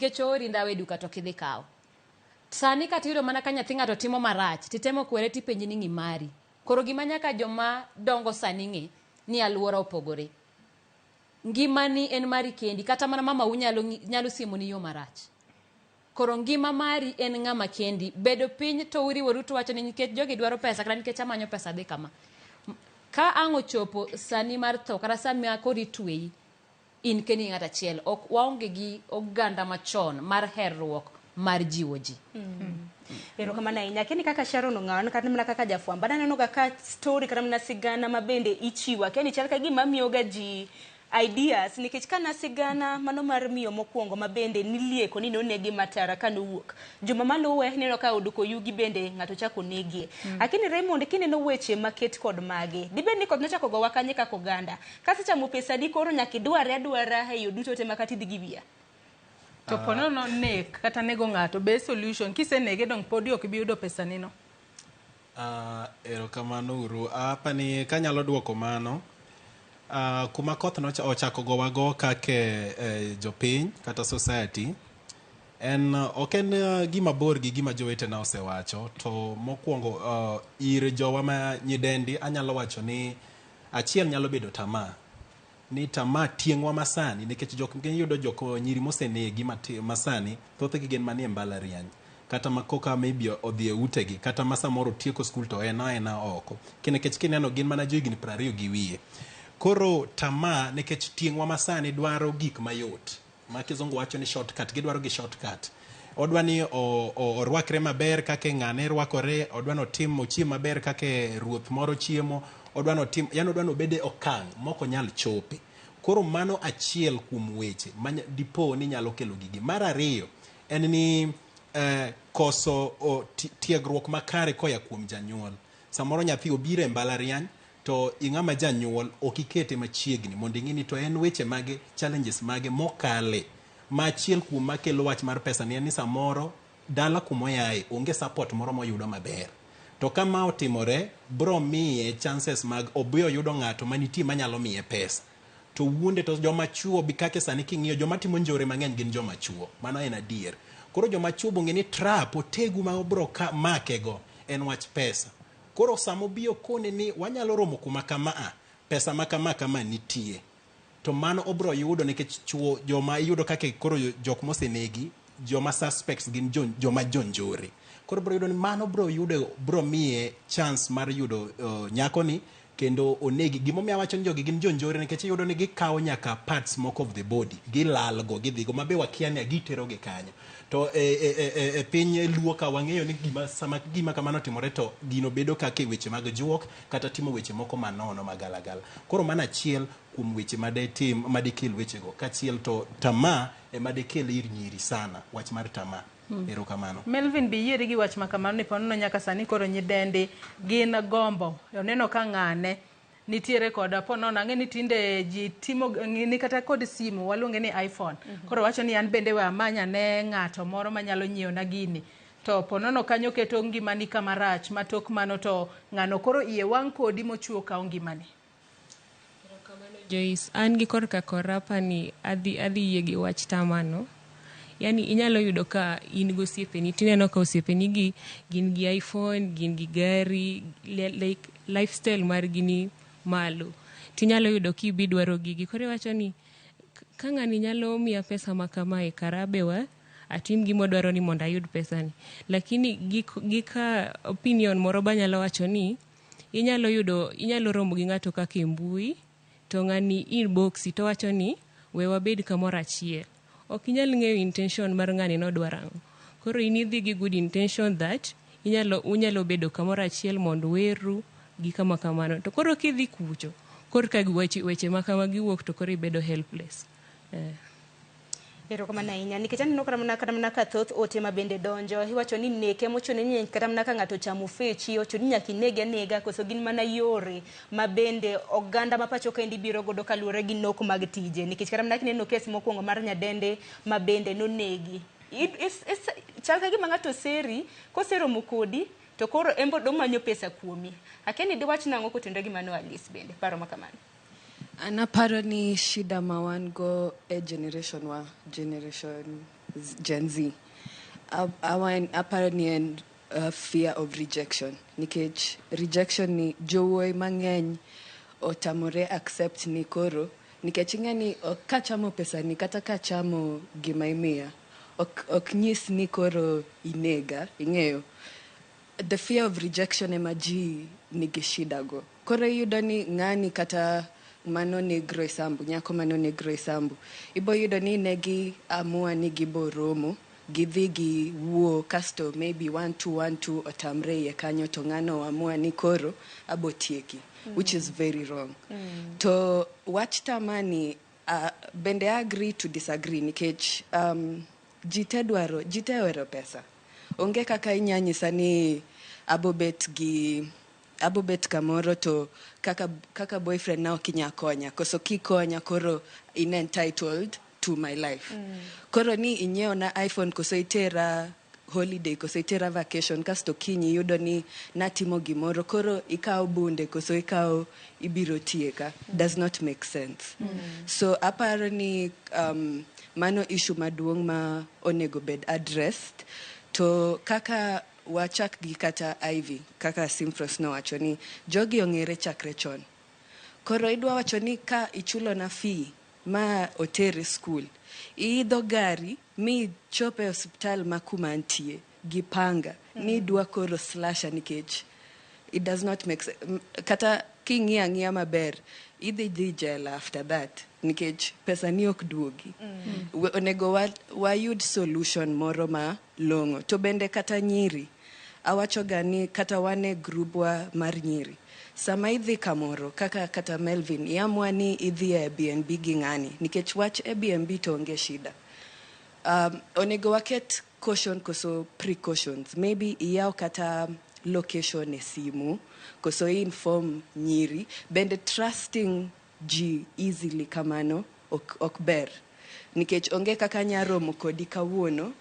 Nikech oori ndawa e duka to ok idhi kawo. Sani kata iyudo mana ka nyathi ng'ato timo marach, titemo kwere tipenji ni ng'i mari. Koro gima nyaka joma dongo sani ng'e, ni aluora opogore. Ngimani en mari kendi, kata mana mamau nyalo, nyalo siemoni yo marach. Koro ngima mari en ng'ama kendi. Bedo piny to uriworu to wacho ni nikech jogi dwaro pesa kata nikech amanyo pesa adhi kama. Ka ang' ochopo sani mar tho kata sama koro itweyi, in kendi ng'at achiel. Ok waonge gi oganda machon mar herruok mar jiwo ji. Erokamano ahinya. Akia ni kaka Sharon ong'awa kata mana kaka jafwambo. Aneno ga ka story kata mana sigana ma bende ichiwo. Akia ni chal ka gima miyoga ji ideas nikech ka sigana mano mar miyo mokwongo ma bende nilieko ni nonegi Matara ka nowuok. Juma maluwe ineno ka od Koyugi bende ng'ato chako onegie. Lakini Raymond kineno weche maket kod magi, dibed ni koth nochako gowa kanye kaka oganda? Kasechamo pesadi koro nyaka idware adwara e yo duto te makata idhi gi wiya. To po nono nek kata nego ng'ato be solution kisenege dong podi ok ibi yudo pesani no. Erokamano uru. Apani kanyalo duoko mano, kuma koth ochako gowago kaka jopiny kata society, en ok en gima bor gi gima jowetena osewacho. To mokwongo ir jowa ma nyidendi anyalo wacho ni achiel nyalo bedo tamaa. Ni tamaa tieng'wa masani nikech jok iyudo jok nyiri mosenegi masani thothgi gin manie mbalariany kata ma koka maybe odhi e utegi kata ma samoro otieko skul to en aena oko. Nikech kineno gin mana johigni 20 gi wiye. Koro tamaa nikech tieng'wa masani dwaro gik mayot ma kizungu wacho ni shortcut, gidwaro gi shortcut. Odwa ni orwakre maber kaka ng'ane rwakore, odwa ni otim ochiem maber kaka ruoth moro chiemo, odwa ni otim, yani odwa ni obed e okang' mok onyal chope. Koro mano achiel kuom weche ma dipo ni nyalo kelo gigi. Mar ariyo en ni koso tiegruok makare koya kuom janyuol. Samoro nyathi obiro e mbalariany to ing'ama janyuol ok ikete machiegni mondo ing'i ni to en weche mage, challenges mage mokale. Ma achiel kuom makelo wach mar pesa ni en ni samoro dala kumoyae onge support moro moyudo maber. To ka ma otimore, bro miye chances mag obiro yudo ng'ato manitie manyalo miye pesa. To wuonde to joma chuo bi kaka sani king'iyo joma timo njore mang'eny gin joma chuo. Mano en adier. Koro joma chuo bong'e ni trap otegu ma obro make go en wach pesa. Koro sama obi okone ni wanyalo romo kuma kama a, pesa ma kama kama nitie. To mano obro yudo nikech chuo joma iyudo kaka koro jok mosenegi, joma suspects gin joma jonjore. Koro bro yudo ni mano bro yudo bro miye chance mar yudo nyakoni kendo onegi. Gimomiyo awacho ni jogi gin jonjore nikech iyudo ni gikawo nyaka parts moko of the body, gilalgo, gidhigo, ma be wakia ni giterogi kanyo. To e piny Luo ka wang'eyo ni gima, sama gima kamano otimore to gino bedo kaka e weche mag juok kata timo weche moko manono magalagala. Koro mano achiel kuom weche madetim madekel wechego. Kachiel to tamaa ema dekel ir nyiri sana, wach mar tamaa. Erokamano. Melvin bi yieri gi wach ma kamano ni ponono nyaka sani koro nyidendi gin gombo. Oneno ka ng'ane nitiere koda ponono ang'e ni tinde ji timo ni kata kod simu waluonge ni iPhone. Koro wacho ni an bende we amany ane ng'ato moro manyalo nyiewona gini. To ponono kanyo keto ngimani kama rach ma tok mano to ng'ano koro iye wang' kodi mochuo kawo ngimani. Joyce, an gi korka kora apani adhi yie gi wach tamano. Yani inyalo yudo ka in gi osiepeni tineno ka osiepeni gi gin gi iPhone, gin gi gari, like lifestyle margi ni malo. Tinyalo yudo kibi dwaro gigi. Koro iwacho ni ka ng'ani nyalo miya pesa ma kamae kara abe wa atim gima odwaro ni mondo ayud pesani. Lakini gi ka opinion moro banyalo wacho ni inyalo yudo inyalo romo gi ng'ato kaka e mbui to ng'ani inboxi to wacho ni we wabed kamoro achiel. Ok inyal ng'eyo intention mar ng'ani nodwaro ang'o. Koro in idhi gi good intention that inyalo unyalo bedo kamoro achiel mondo weru gi kama kamano. To koro kidhi kucho korka weche ma kamagi wuok to koro ibedo helpless. Erokamano ahinya nikech aneno kata mana ka thoth ote ma bende donjo iwacho ni nek emochuno ni kata mana ka ng'ato ochamo fechi ochuno ni nyaka inege anega koso gin mana yore ma bende oganda ma pacho kaendi biro godo kaluwore gi nok mag tije nikech kata mana kineno kes mokwongo mar nyadende ma bende nonegi chal ka gima ng'ato seri koseromo kodi to koro en be omanyo pesa kuomi. Akia ni diwach nang'o kotenore gi mano Alice bende paro ma kamano. An aparo ni shida ma wan go e generation wa, generation Gen Z. Aparo ni en fear of rejection. Nikech rejection ni jowuoyi mang'eny otamore accept ni koro nikech ing'e ni ok kachamo pesani kata kachamo gima imiya ok nyis ni koro inega ing'eyo the fear of rejection ema ji nigi shida go koro iyudo ni ng'ani kata mano neg Roysambu nyako mano neg Roysambu ibo yudo ni ne gi amua ni gibo romo gidhi gi wuo kasto maybe 1 2 1 2 otamre iye kanyo to ng'ano amua ni koro abo tieki which is very wrong to wach tamani bende agree to disagree nikech ji te dwaro ji te ohero pesa onge kaka inya nyisa ni abo bet gi abo bet kamoro to kaka boyfriend na ok inya konya koso kikonya koro in entitled to my life koro ni inyiewo na iphone koso itera holiday koso itera vacation kasto kiny iyudo ni natimo gimoro koro ikawo bunde koso ikawo ibiro tieka does not make sense so aparo ni mano issue maduong' ma onego bed addressed to kaka wachak gi kata Ivy kaka Simfros nowacho ni jogi ong'ere chakre chon koro idwa wacho ni ka ichulo na fee ma otere skul iidho gari mi ichop e osiptal ma kuma antie gi panga ni idwa koro slasha nikech it does not make sense. Kata king'iyo ang'iya maber idhi dhi jela after that nikech pesa ni ok duogi onego wayud solution moro ma long'o to bende kata nyiri awacho ga ni kata wan e grubwa mar nyiri sama idhi kamoro kaka kata Melvin iamua ni idhi e Airbnb gi ng'ani nikech wach Airbnb to onge shida onego waket caution koso precautions maybe iyaw kata location e simu koso inform nyiri bende trusting ji easily kamano ok ber nikech onge kaka anya romo kodi kawuono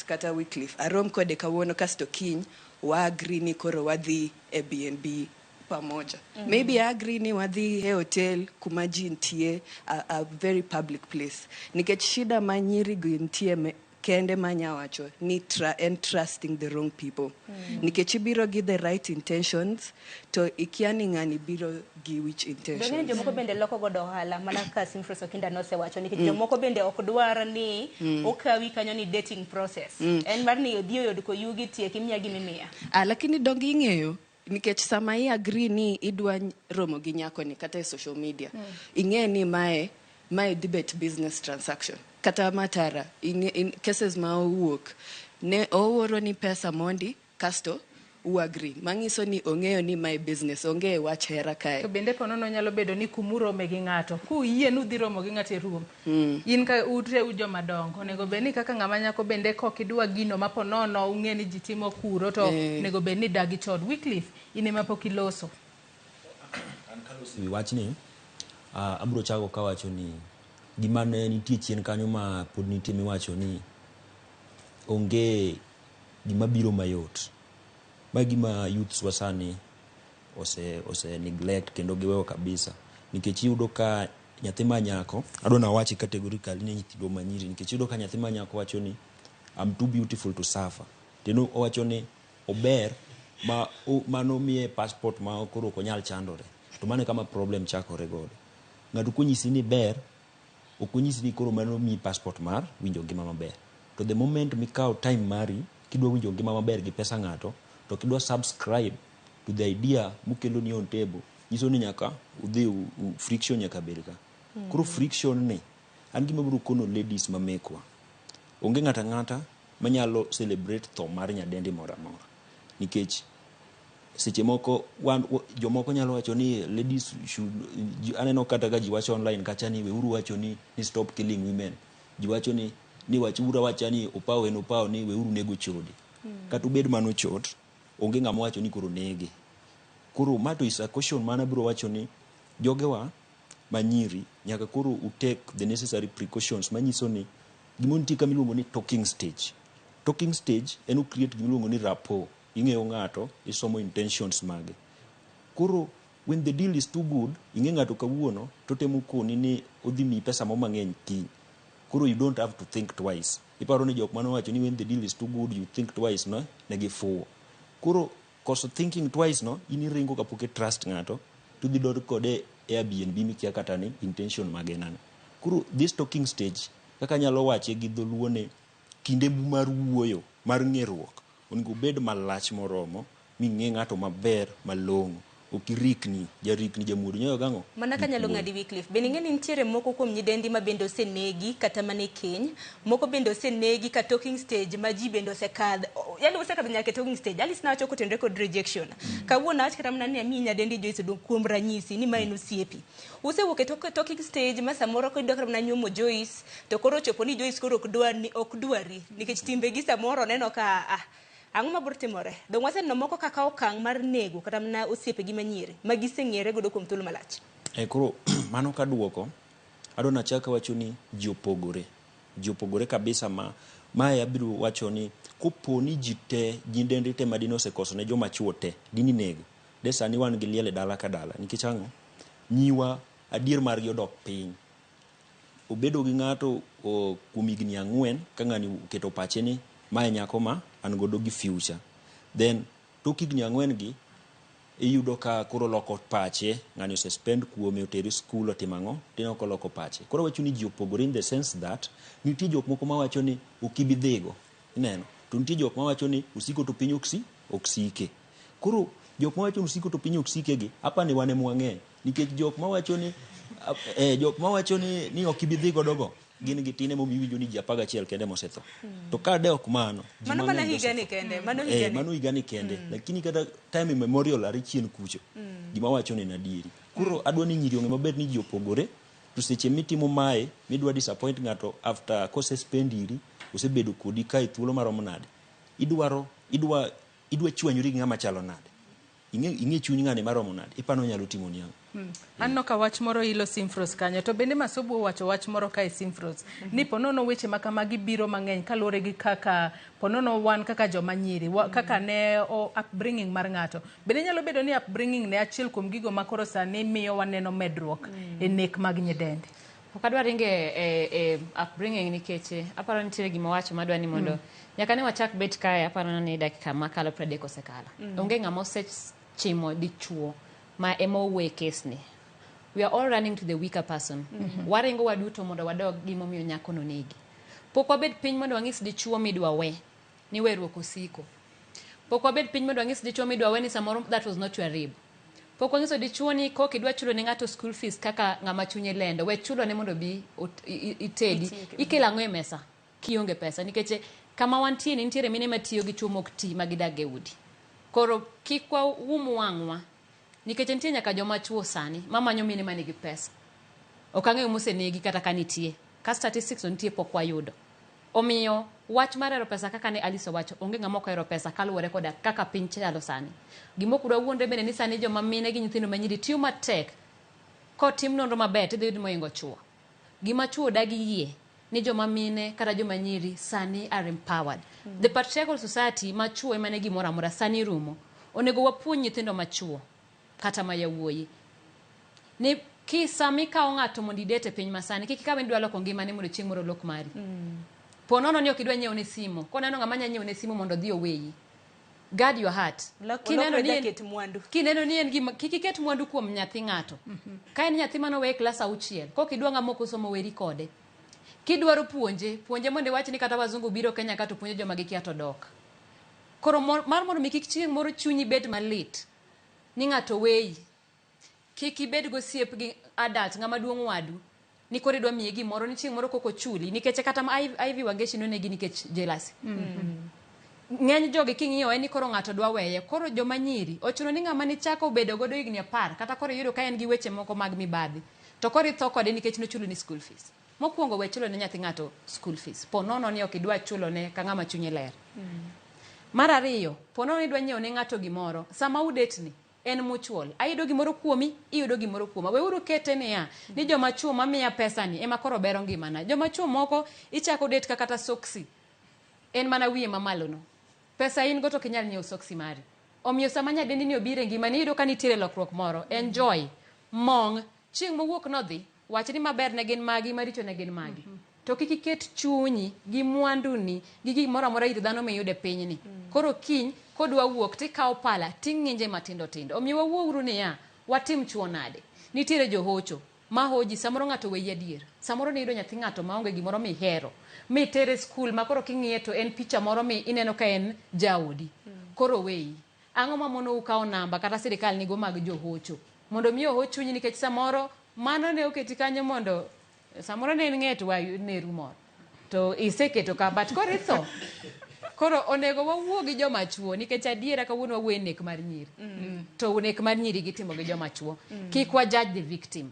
kata Wycliffe arom kode kawuono kasto kiny wa agree ni koro wadhi e BNB pamoja maybe I agree ni wadhi e hotel kuma ji nitie a very public place nikech shida ma nyiri gi nitie kende manya wacho ni en trusting the wrong people nikech ibiro gi the right intentions to ikia ni ng'ani biro gi which intentions. Bende jomoko bende loko godo ohala mana kaka Simfros Okinda nosewacho nikech jomoko bende ok dwar ni okawi kanyo ni dating process en mar ni odhi oyud koyugi tiek imiya gimimiya. Ah, lakini donge ing'eyo nikech sama i agree ni idwa romo gi nyakoni kata e social media ing'e ni mae dhi bet business transaction kata matara in cases ma owuok ne ooro ni pesa mondi kasto u agree mang'iso ni ong'eyo ni mae business onge wach hera kae. To bende ponono nyalo bedo ni kumurome gi ng'ato kuyie ni udhi romo gi ng'ato e room in ka ute u joma dongo onego bed ni kaka ng'ama nyako bende kok idwa gino ma ponono ung'e ni ji timo kuro to onego bed ni dagi chon. Wycliffe in ema pok iloso. An kaloso ewi wachni abiro chako kawacho ni gima ne nitie chien kanyo ma pod nitie miwacho ni onge gima biro mayot. Ma gima youths wa sani ose neglect kendo giweyo kabisa nikech iyudo ka nyathi ma nyako adwa nawachi categorically ni nyithindo ma nyiri nikech iyudo ka nyathi ma nyako wacho ni I'm too beautiful to suffer kendo owacho ni ober ma mano miye passport ma koro ok onyal chandore to mano e kama problem chakore godo ng'ato konyisi ni ber ok onyisi ni koro mano miyi passport mar winjo ngima maber to the moment mikawo time mari kidwa winjo ngima maber gi pesa ng'ato to kidwa subscribe to the idea mokelo ni on table nyiso ni nyaka udhi friction nyaka bed ka koro friction ni an gima biro kono ladies ma mekwa onge ng'ata ng'ata manyalo celebrate tho mar nyadendi moro amora nikech seche moko wan jomoko nyalo wacho ni ladies should aneno kata ka ji wacho online kacha ni weuru wacho ni stop killing women ji wacho ni wach uru awacha ni opawo en opawo ni weuru nego chode kata obed mano chot onge ng'ama wacho ni koro nege koro ma to is a caution mana biro wacho ni jogewa manyiri nyaka koro u take the necessary precautions manyiso ni gimoro nitie kama iluongo ni talking stage talking stage en o create gimiluongo ni rapport ing'eyo ng'ato isomo intentions mage koro when the deal is too good ing'e ng'ato kawuono to temo koni ni odhi miyi pesa mo mang'eny kiny koro you don't have to think twice Iparo ni jok mane owacho ni when the deal is too good you think twice no, ne gifuwo. Koro koso thinking twice no, in iringo kapok i trust ng'ato, to idhi dod kode e Airbnb mikia kata ni intention mage en ang'o. Koro this talking stage, kaka anyalo wache gi dholuo ni kinde mar wuoyo, mar ng'eruok, onego obed malach moromo ming'e ng'ato maber malong'o. Ok irikni, jarikni jamuodo nyayo gang'o? Mana kanyalo ng'adi Wycliffe, bende ing'e ni nitiere moko kuom nyidendi ma bende osenegi kata mana e keny, moko bende osenegi ka talking stage ma ji bende osekadho, yani osekadho nyaka e talking stage. Alice nawacho kotenore kod rejection. Kawuono awach kata mana ni amiyi nyadendi Joyce Odong kuom ranyisi ni ma en osiepi. Usewuok e talking stage ma samoro kidwa kata mana nyuomo Joyce, to koro ochopo ni Joyce koro ok dwar ni ok dwari nikech timbegi samoro oneno ka ah ang'o mabiro timore? Dong waseneno moko kaka okang' mar nego kata mana osiepegi manyiri ma giseng'ere godo kuom thuolo malach. Koro mano kaduoko, adwa nachak awacho ni ji opogore. Ji opogore kabisa ma mae abiro wacho ni kopo ni ji te, nyidendi te madine osekoso ne joma chuo te, dini nego. De sani wan gi liel e dala ka dala. Nikech ang'o? Nyiwa adier margi odok piny. Obedo gi ng'ato kuom higni 4 ka ng'ani oketo pache ni mae nyako ma an godo gi future. Then tok higni 4 gi iyudo ka koro loko pache, ng'ani ose spend kuome, otere school, otimo ang'o, tineno koloko pache. Koro awacho ni ji opogore in the sense that nitie jok moko mawacho ni ok ibi dhigo, ineno. To nitie jok mawacho ni osiko to piny ok sike. Koro jok mawacho ni osiko to piny ok sike gi, apa ni wan ema wang'eny. Nikech jok mawacho ni jok mawacho ni ok ibi dhi godo go, gin gi tin emomiyo iwinjo ni ji 11 kende mosetho. To ka de ok mano, ji Mano mana mang'eny higa ni osetho. kende, mano higa ni. Mano higa ni kende. Lakini kata time immemorial are chien kucho. Gima wacho ni en adieri. Koro adwa ni nyiri ong'e maber ni ji opogore, to seche mitimo mae, midwa disappoint ng'ato after kose spend iri, osebedo kodi ka e thuolo maromo nade. Idwa chwanyori gi ng'ama chalo nade. Ing'e chuny ng'ani maromo nade, ipano nyalo timo ni ang'o. Aneno ka wach moro ilo Simfros kanyo, to bende Masubu owacho wach moro kae Simfros, ni ponono weche ma kamagi biro mang'eny kaluwore gi kaka ponono wan kaka joma nyiri, kaka ne upbringing mar ng'ato. Bende nyalo bedo ni upbringing ne achiel kuom gigo ma koro sani miyo waneno medruok e nek mag nyidendi. Ok adwa ringo e upbringing nikech aparo nitiere gima wacho madwa ni mondo nyaka ne wachak bet kae, aparo ni dakika makalo 30 osekalo. Onge ng'ama osechimo dichuo ma ema owuoye kes ni. We are all running to the weaker person. Waringo waduto mondo wadog gimomiyo nyako no negi. Pok wabed piny mondo wang'is dichuo midwa we ni weruok osiko. Pok wabed piny mondo wang'is dichuo midwa we ni samoro that was not your rib. Pok wang'iso dichuo ni kok idwa chulo ne ng'ato school fees kaka ng'ama chunye lendo, we chulo ne mondo bi itedi. Ikelo ang'o e mesa kionge pesa, nikech kama wantie ni nitiere mine matiyo gi chuo mok ti ma gidak e udi. Koro kik waum wang'wa, nikech nitie nyaka joma chuo sani mamanyo mine manigi pesa. Ok ang'eyo mosenegi kata ka nitie. Ka statistics to nitie pok wayudo. Omiyo wach mar hero pesa kaka ne Alice owacho, onge ng'ama ok ohero pesa kaluwore koda kaka piny chalo sani. Gima ok dwa wuondre bende ni sani joma mine gi nyithindo manyiri tiyo matek. Kotim nonro maber tidhi yudo mohingo chuo. Gima chuo dagi yie ni joma mine kata joma nyiri sani are empowered. The patriarchal society ma chuo ema ne gimoro amora sani rumo. Onego wapuonj nyithindo machuo kata ma yawuoyi ni ki sama ikawo ng'ato mondo idate e piny masani, kik ikawe ni idwa loko ngimane mondo chieng' moro olok mari. Po nono ni ok idwa nyiewo ne simu, koneno ng'ama nya nyiewo ne simu mondo odhi oweyi. Guard your heart. Kineno Olokre ni en jaket mwandu. Kineno ni en gima, kik iket mwandu kuom nyathi ng'ato. Ka en nyathi manowe e klas 6, kok idwa ng'ama ok osomo weri kode. Kidwaro puonje, puonje mondo iwach ni kata wazungu biro Kenya ka to puonjo joma gikia to dok. Koro mar mondo mi kik chieng' moro chunyi bed malit ni ng'ato weyi, kik ibed gosiep gi adult ng'ama duong' wadu ni koro idwa miye gimoro ni chieng' moro kok ochuli, nikech kata ma Ivy Wangechi nonegi nikech jealousy. Ng'eny jogi king'iyo en ni koro ng'ato dwa weye. Koro joma nyiri ochuno ni ng'ama nichako bedo godo higni 10 kata koro iyudo ka en gi weche moko mag mibadhi to koro itho kode nikech nochulo ni school fees. Mokwongo we chulo ne nyathi ng'ato school fees. Po nono ni ok idwa chulo ne ka ng'ama chunye ler. Mar ariyo, po nono idwa nyiewo ne ng'ato gimoro, sama udetni en mutual. Ayudo gimoro kuomi, iyudo gimoro kuoma. Weuru kete niya, ni joma chuo mamiya pesa ni ema koro bero ngimana. Joma chuo moko ichako det ka kata soksi. En mana wiye mamalo no. Pesa in go to ok inyal nyiewo soksi mari. Omiyo sama nyadendi ni obiro e ngimani, iyudo ka nitiere lokruok moro. Enjoy. Mong. Chieng' mowuok nodhi, wach ni maber ne gin magi, maricho ne gin magi. To kik iket chunyi gi mwanduni gi gimoro amora ir dhano miyudo e pinyni. Koro kiny kodwa wuok tikawo pala ting'inje matindo tindo. Omiyo wawuouru niya, watim chuo nade? Nitiere johocho mahoji samoro ng'ato weyi adier. Samoro niyudo nyathi ng'ato maonge gimoro mihero mitere skul ma koro king'iye to en picha moro mi ineno ka en jaodi. Koro weyi. Ang'o mamonou kawo namba kata sirikal nigo mag johocho mondo mi oho chunyi nikech samoro mano ne oketi kanyo mondo samoro ne en ng'et wa neru moro to iseketo ka but koro itho. Koro onego wawuo gi joma chuo nikech adiera kawuono wawuoyo e nek mar nyiri. To nek mar nyiri gitimo gi joma chuo. Kik wa judge the victim.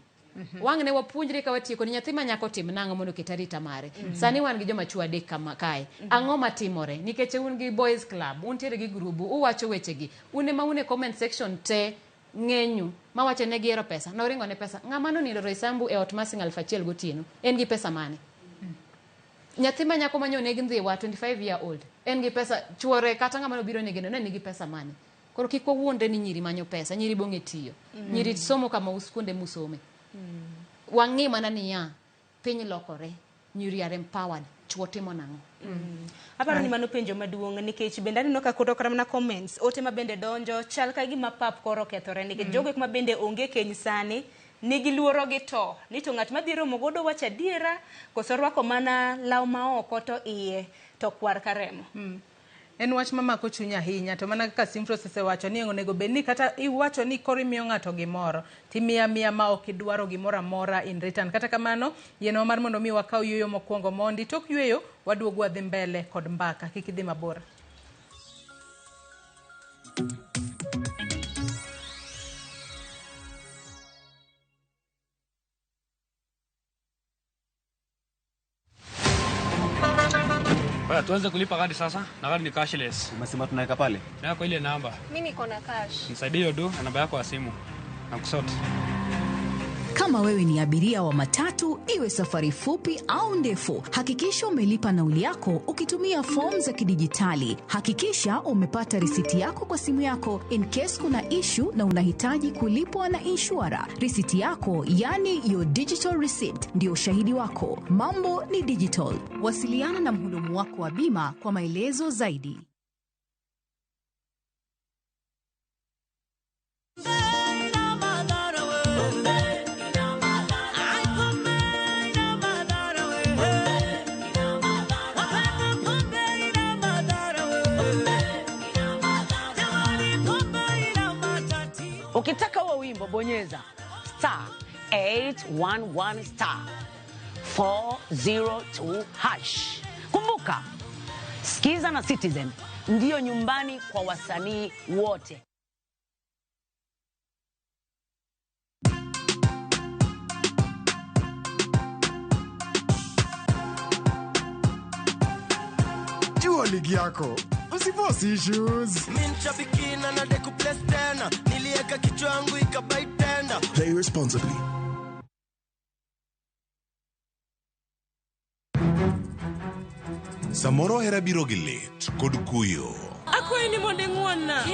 Wang' ne wapuonjre ka watieko ni nyathi ma nyako tim nang'o mondo oket arita mare. Sani wan gi joma chuo adek kama kae. Ang'o matimore? Nikech un gi boys club, untiere gi grubu, uwacho wechegi. Un ema un e comment section te ng'enyu mawacho ne gihero pesa. Noringo ne pesa. Ng'ama nonindo Roysambu e ot mar siling 1000 gotieno, en gi pesa mane? Nyathi ma nyako manyo neg Ndhiwa 25 year old, en gi pesa chuore kata ng'ama nobiro nege no ne nigi pesa mane? Koro kik wawuondre ni nyiri manyo pesa, nyiri bong'e tiyo. Nyiri somo kama us kuonde musome. Wang'i mana niya, piny lokore, nyiri are empowered, chuo timo nang'o? Aparo ni mano penjo maduong' nikech bende aneno ka koro kata mana comments ote ma bende donjo chal ka gima pap koro okethore nikech jogo eko ma bende onge keny sani nigi luoro gi to ni to ng'at madhi romo godo wacho adiera koso rwako mana law ma oko to iye to kwar ka remo. En wach mamako chuny ahinya to mana kaka Simfros osewacho ni onego bed ni kata iwacho ni koro imiyo ng'ato gimoro timiya amiya ma ok idwaro gimoro amora in return. Kata kamano yienwa mar mondo mi wakaw yueyo mokwongo mondi tok yueyo waduogo wadhi mbele kod mbaka kik idhi mabor. Baya, tuanze kulipa kadi sasa na kadi ni cashless. Umesema tunaweka pale? Na kwa ile namba. Mimi niko na cash. Nisaidie hiyo do na namba yako ya simu. Na kusort. Kama wewe ni abiria wa matatu, iwe safari fupi au ndefu, hakikisha umelipa nauli yako ukitumia fomu za kidijitali. Hakikisha umepata risiti yako kwa simu yako in case kuna issue na unahitaji kulipwa na inshura. Risiti yako, yani your digital receipt, ndio ushahidi wako. Mambo ni digital. Wasiliana na mhudumu wako wa bima kwa maelezo zaidi. Ukitaka huo wimbo bonyeza star 811 star 402 hash. Kumbuka, Skiza na Citizen ndiyo nyumbani kwa wasanii wote. Jua ligi yako usiforce issues. Mi nshabiki na nade kuplace tena, nilieka kichwa yangu ikabai tenda. Play responsibly. Samoro hera biro gi lit kod kuyo. Akwayi ni mondo ing'won-na.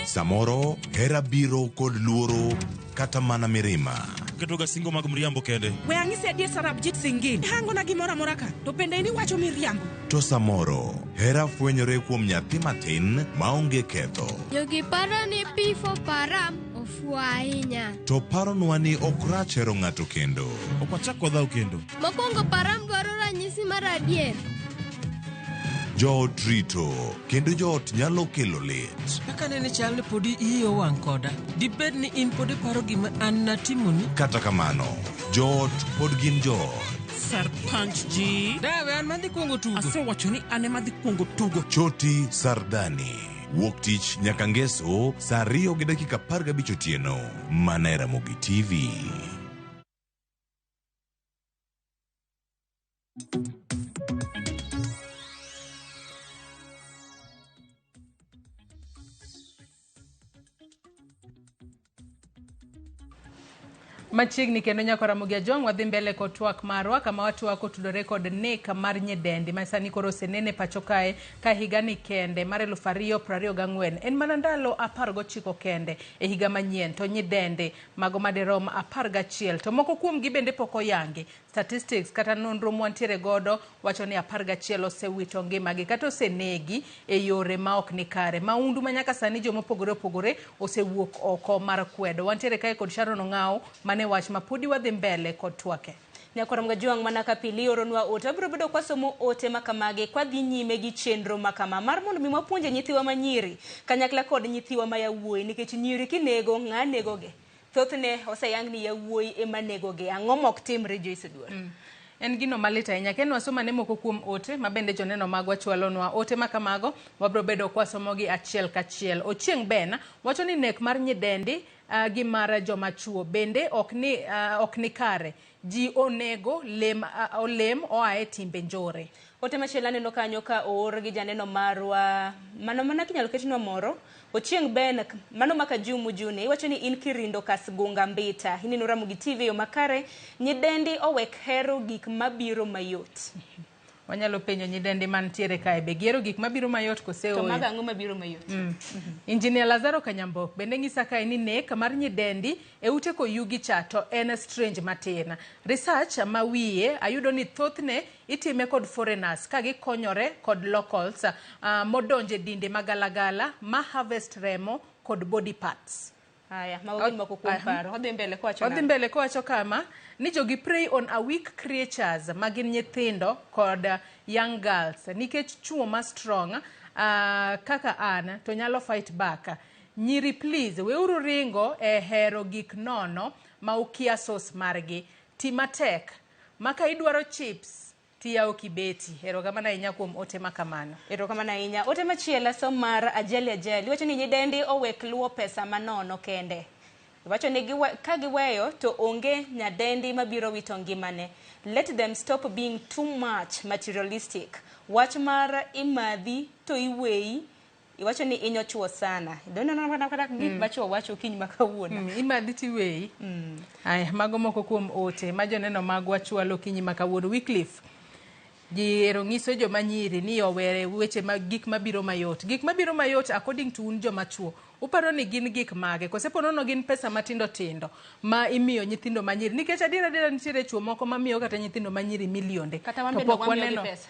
Samoro hera biro kod luoro kata mana mirima. Ketoga singo mag mriambo kende. We ang'isi adier Sarabjit Singh. Hangona gimoro amora ka, to bende in iwacho miriambo. To samoro hera fwenyore kuom nyathi matin maonge ketho. Jogi paro ni P for Param ofuwo ahinya. To paronwa ni ok rach hero ng'ato kendo. Ok wachak wadhaw kendo. Mokwongo Param dwaro ranyisi mar adier. Joot rito kendo joot nyalo kelo lit. Kaka nene chal ni podi iyi owang' koda. Dibed ni in pod iparo gima an natimoni? Kata kamano, joot pod gin joot. Sarpanch ji. Dawe an madhi kuongo tugo. Asewacho ni an ema dhi kuongo tugo. Choti Sardani. Wuok tich nyaka ngeso saa 2:15 otieno. Mana e Ramogi TV. Machiegni kendo nyako Ramogi Ajwang' wadhi mbele kod twak marwa kama watwako tudore kod nek mar nyidendi ma sani koro osenene pacho kae ka higani kende mar 2024 en mana ndalo 19 kende e higa manyien to nyidendi mago madirom 11 to moko kuomgi bende pok oyangi. Statistics kata nonro mwantiere godo wacho ni 11 osewito ngimagi kata osenegi e yore ma ok ni kare. Maundu ma nyaka sani joma opogore opogore osewuok oko mar kwedo. Wantiere kae kod Sharon Ong'awo mane wach ma podi wadhi mbele kod twake. Nyakwar Mgajuang' mana ka pile ioronwa ote. Wabiro bedo kwasomo ote makamagi kwadhi nyime gi chenro makama mar mondo mi wapuonje nyithiwa manyiri kanyakla kod nyithiwa ma yawuoyi nikech nyiri kinego ng'a negogi? Thothne oseyang ni yawuoyi ema negogi. Ang'o mok timre Joyce Oduor? En gino malit ahinya. Ken wasom ane moko kuom ote ma bende joneno magwa chwalonwa. Ote ma kamago wabiro bedo kwasomogi achiel kachiel. Ochieng' Ben wacho ni nek mar nyidendi gi mar joma chuo bende ok ni, ok ni kare. Ji onego lem, olem oa e timbe njore. Ote machielo aneno kanyo ka oor gi janeno marwa, mano mana kinyalo ketnwa moro, Ochieng' Ben, mano maka Jumu Juni, iwacho ni in Kirindo Kasgunga Mbita, ineno Ramogi TV yo makare, nyidendi owek hero gik mabiro mayot. Wanyalo penjo nyidendi mantiere kae be gihero gik mabiro mayot kose To ooyo? mago ang'o mabiro mayot? Engineer Lazaro Kanyambok bende nyisa kae ni nek mar nyidendi e ute koyugi cha to en strange matin. Research ma wiye ayudo ni thothne itime kod foreigners ka gikonyore kod locals modonje dinde magalagala ma harvest remo kod body parts. Haya, mago gin moko kuom paro. Odhi mbele kowacho Odhi nang'o? mbele kowacho kama ni jogi prey on a weak creatures ma gin nyithindo kod young girls nikech chuo ma strong kaka an to nyalo fight back. Nyiri please weuru ringo e hero gik nono ma ukia source margi. Ti matek maka idwaro chips tiyawo kibeti. Erokamano ahinya kuom ote ma kamano. Erokamano ahinya. Ote machielo asom mar Ajali Ajali wacho ni nyidendi owek luwo pesa manono kende. Wacho ni ka giweyo to onge nyadendi mabiro wito ngimane. Let them stop being too much materialistic. Wach mar imadhi to iweyi, iwacho ni inyo chuo sana. Doneno mana kata gik ma chuo wacho okinyi ma kawuono. Imadhi tiweyi. Aya, mago moko kuom ote ma joneno magwa chwalo okinyi ma kawuono. Wycliffe, ji ero nyiso joma nyiri ni owere weche mag gik mabiro mayot. Gik mabiro mayot according to un joma chuo, uparo ni gin gik mage? Kose po nono gin pesa matindo tindo ma imiyo nyithindo manyiri? Nikech adiera adiera nitiere chuo moko mamiyo kata nyithindo manyiri milionde. Kata wan To bende pok wamiyogi waneno pesa.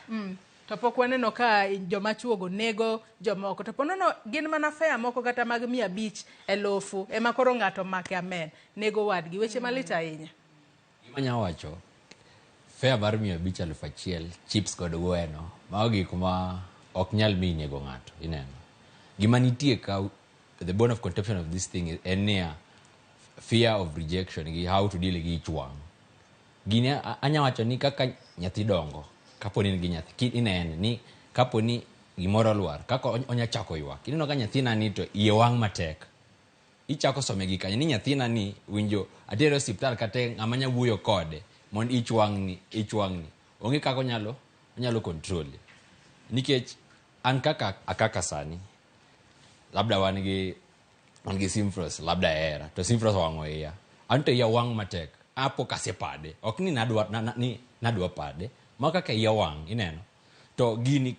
To pok waneno ka joma chuo go nego jomoko. To po nono gin mana fare moko kata mag 500, 1000 ema koro ng'ato make amen nego wadgi. Weche malit ahinya. Gima anya wacho, fare mar 500, 1000, chips kod gweno, mago gik ma ok nyal miyi nego ng'ato, ineno. Gima nitie ka, the bone of contention of this thing en niya, fear of rejection gi how to deal gi ich wang'. Gini anya wacho ni kaka nyathi dongo, kapo ni in gi nyathi, inene ni kapo ni gimoro olwar, kaka onya chako ywak. Ineno ka nyathina ni to iye wang' matek. Ichako some gi kanyo ni nyathina ni winjo atere osiptal kata ng'ama nya wuoyo kode mondo ich wang' ni, ich wang' ni. Onge kaka onyalo control. Nikech an kaka akaka sani, labda wan gi Simfros, labda hera, to Simfros owang'o iya. An to iya wang' matek, apo kasepade. Ok ni nadwa pade, ma kaka iya wang', ineno. To gini,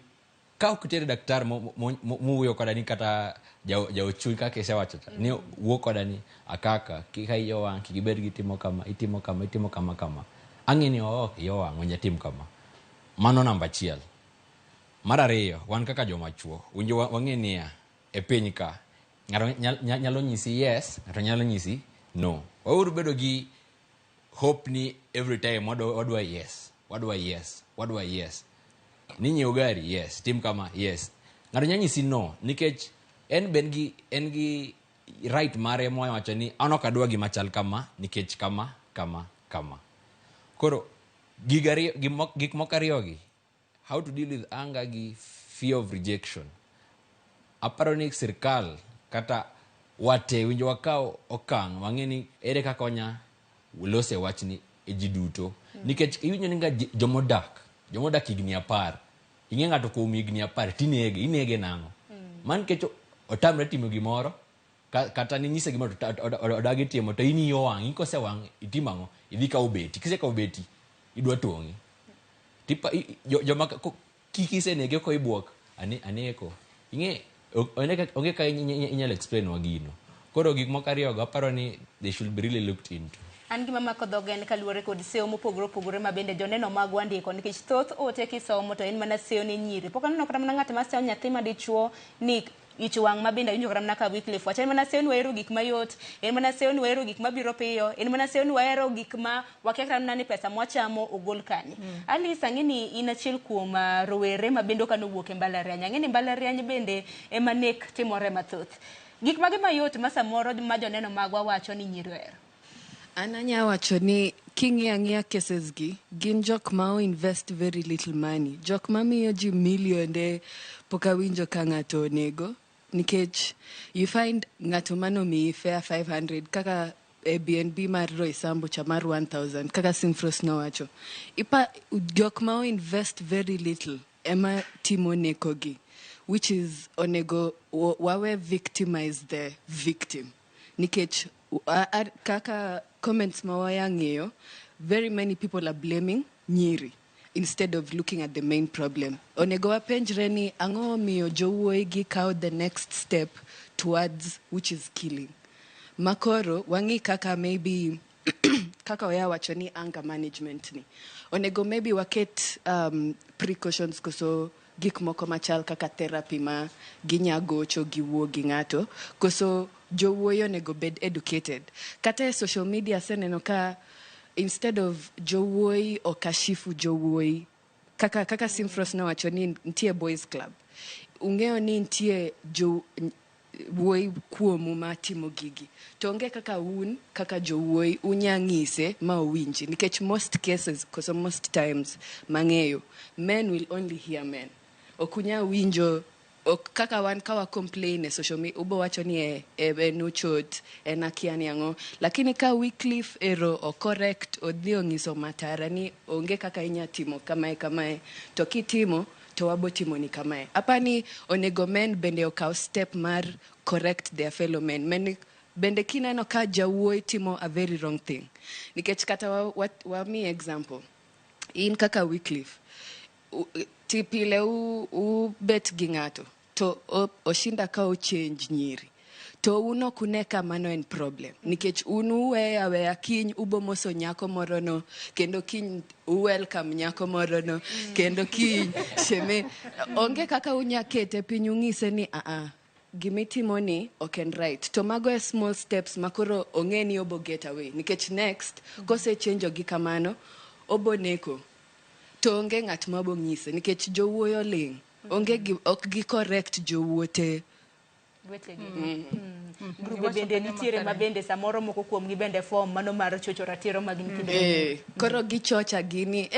ka ok itere daktar mowuoyo koda ni kata jaochuny kaka isewacho cha, ni wuo koda ni akaka, ka iya wang', kik ibed gi timo kama, itimo kama, itimo kama, kama. Ang'e ni ok, iya wang', winjo atim kama. Mano namba achiel. Mar ariyo, wan kaka joma chuo, winjo wang'e niya, e piny ka, ng'ato nyalo nyisi yes, ng'ato nyalo nyisi no. Wauru bedo gi hope ni every time wadwa yes, wadwa yes, wadwa yes. Ni nyiew gari, yes, tim kama, yes. Ng'ato nyalo nyisi no, nikech en be en gi right mare mowacho ni an ok adwa gima chal kama, nikech kama, kama, kama. Koro, gik moko ariyogi, how to deal with anger gi fear of rejection. Aparo ni sirkal kata wate winjo wakaw okang' wang'e ni ere kaka wanya lose wachni e ji duto. Nikech iwinjo ni nga jomodak higni 10, ing'e ng'ato kuom higni 10 tinege, inege nang'o? Man nikech otamre timo gimoro, kata ninyise gimoro to odagi timo, to in iyi owang', in kosewang' itimo ang'o? Idhi kawo beti, kisekawo beti idwa tong'i. Tipa, joma kik isenege ko ibuok, aneko. Ing'e, onge ka inyalo explain wa gino. Koro gik moko ariyogo aparo ni they should be really looked into. An gima mako dhoga en kaluwore kod seyo mopogore opogore ma bende joneno magwa ndiko nikech thoth ote kisomo to en mana seyo ne nyiri. Pok aneno kata mana ng'at ma seyo nyathi ma dichuo ni ich wang' ma bende awinjo kata mana ka Wycliffe wacho. En mana seyo ni wahero gik mayot, en mana seyo ni wahero gik mabiro piyo, en mana seyo ni wahero gik ma wakia kata mana ni pesa mwachamo ogol kanye. Alice, ang'e ni in achiel kuom rowere ma bende ok nowuok e mbalariany. Ang'e ni mbalariany bende ema nek timore mathoth. Gik mage mayot ma samoro ma joneno magwa wacho ni nyiri ohero? An anya wacho ni king'iyo ang'iya cases gi, gin jok ma o invest very little money. Jok ma miyo ji millionde pok awinjo ka ng'ato onego. Nikech you find ng'ato manomiyi fare 500 kaka Airbnb mar Roysambu cha mar 1000 kaka Simfros nowacho. Ipa, jok ma o invest very little ema timo neko gi, which is onego wawe victimize the victim. Nikech kaka comments ma waya ng'iyo, very many people are blaming nyiri instead of looking at the main problem. Onego wapenjre ni ang'o omiyo jowuoyi gi kawo the next step towards which is killing. Makoro wang'i kaka maybe kaka oya wacho ni anger management ni. Onego maybe waket precautions koso gik moko machal kaka therapy ma ginya gocho giwuo gi ng'ato koso jowuoyi onego bed educated. Kata e social media aseneno ka instead of jowuoyi okashifu jowuoyi kaka Simfros nowacho ni nitie boys club. Ung'eyo ni nitie jo wuoyi kuomu ma timo gigi. To onge kaka un kaka jowuoyi unya ng'ise ma owinji nikech most cases koso most times mang'eyo men will only hear men. Ok unya winjo ok kaka wan ka wa complain e social media ubo wacho ni en ochot en akia ni ang'o lakini ka Wycliffe ero o correct odhi ong'iso Matara ni onge kaka inya timo kamae kamae to kitimo to wabo timo ni kamae. Apani onego men bende okaw step mar correct their fellow men. Men bende kineno ka jawuoyi timo a very wrong thing. Nikech kata wa mi example. In kaka Wycliffe ti pile u bet gi ng'ato to oshinda ka o change nyiri. To un ok une ka mano en problem. Nikech un uweyo aweya kiny ubo moso nyako moro no, kendo kiny u welcome nyako moro no, kendo kiny sheme. Onge kaka unya kete piny ung'ise ni a gimitimo ni ok en right. To mago e small steps ma koro ong'e ni obo get away. Nikech next, kose change gi kamano, obo neko. To onge ng'at ma bo ng'ise nikech jowuoyo ling'. Onge gi, ok gi correct jowuote. Wetegi. Grube bende nitiere ma bende samoro moko kuomgi bende form mano mar chocho ratiro mag nyithindo. Koro gichocha gini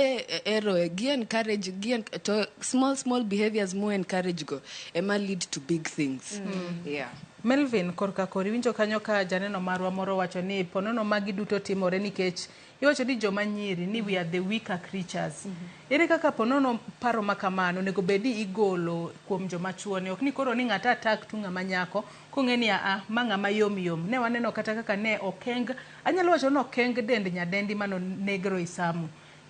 ero gi encourage gi to small small behaviors mo encourage go ema lead to big things. Yeah. Melvin korka kori winjo kanyo ka janeno marwa moro wacho ni ponono magi duto timore nikech iwacho ni joma nyiri ni we are the weaker creatures. Ere kaka ponono paro ma kamano onego bed ni igolo kuom joma chuo ni ok ni koro ni ng'ato attack tu ng'ama nyako kong'e ni a ma ng'ama yom yom. Ne waneno kata kaka ne okeng anyalo wacho ni okeng dend nyadendi mano neg Roysambu.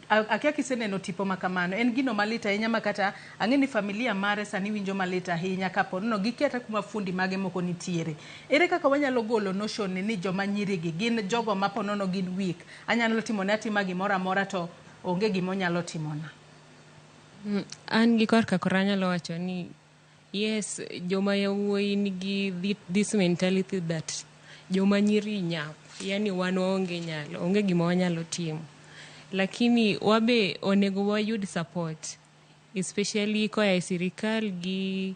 Akia kiseneno tipo ma kamano en gino malit ahinya ma kata ang'e ni familia mare sani winjo malit ahinya kapo nono gikia kata kuma fundi mage moko nitiere. Ere kaka wanyalo golo notion ni joma nyiri gi gin jogo ma ponono gin weak anyalo timone atima gimoro amora to onge gima onyalo timona. An gi korka kora anyalo wacho ni yes, joma yawuoyi nigi this mentality that joma nyiri nyap, yani wan waonge nyalo, onge gima wanyalo timo. Lakini wabe onego wayud support, especially koa e sirikal gi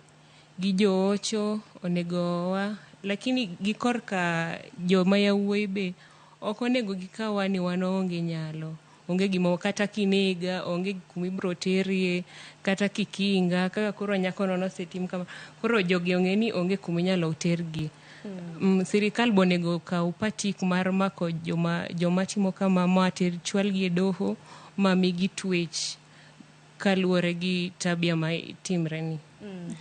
joocho onego wa, lakini gi korka joma yawuoyi be ok onego gikawa ni wan waonge nyalo. Onge gima kata kinega, onge kuma ibiro terie, kata kikinga, kaka koro nyako no nosetim kama. Koro jogi ong'e ni onge kuma inyalo tergi. Sirikal be onego okaw patik mar mako joma timo kama ma ter chwalgi e doho ma migi twech kaluwore gi tabia ma timre ni.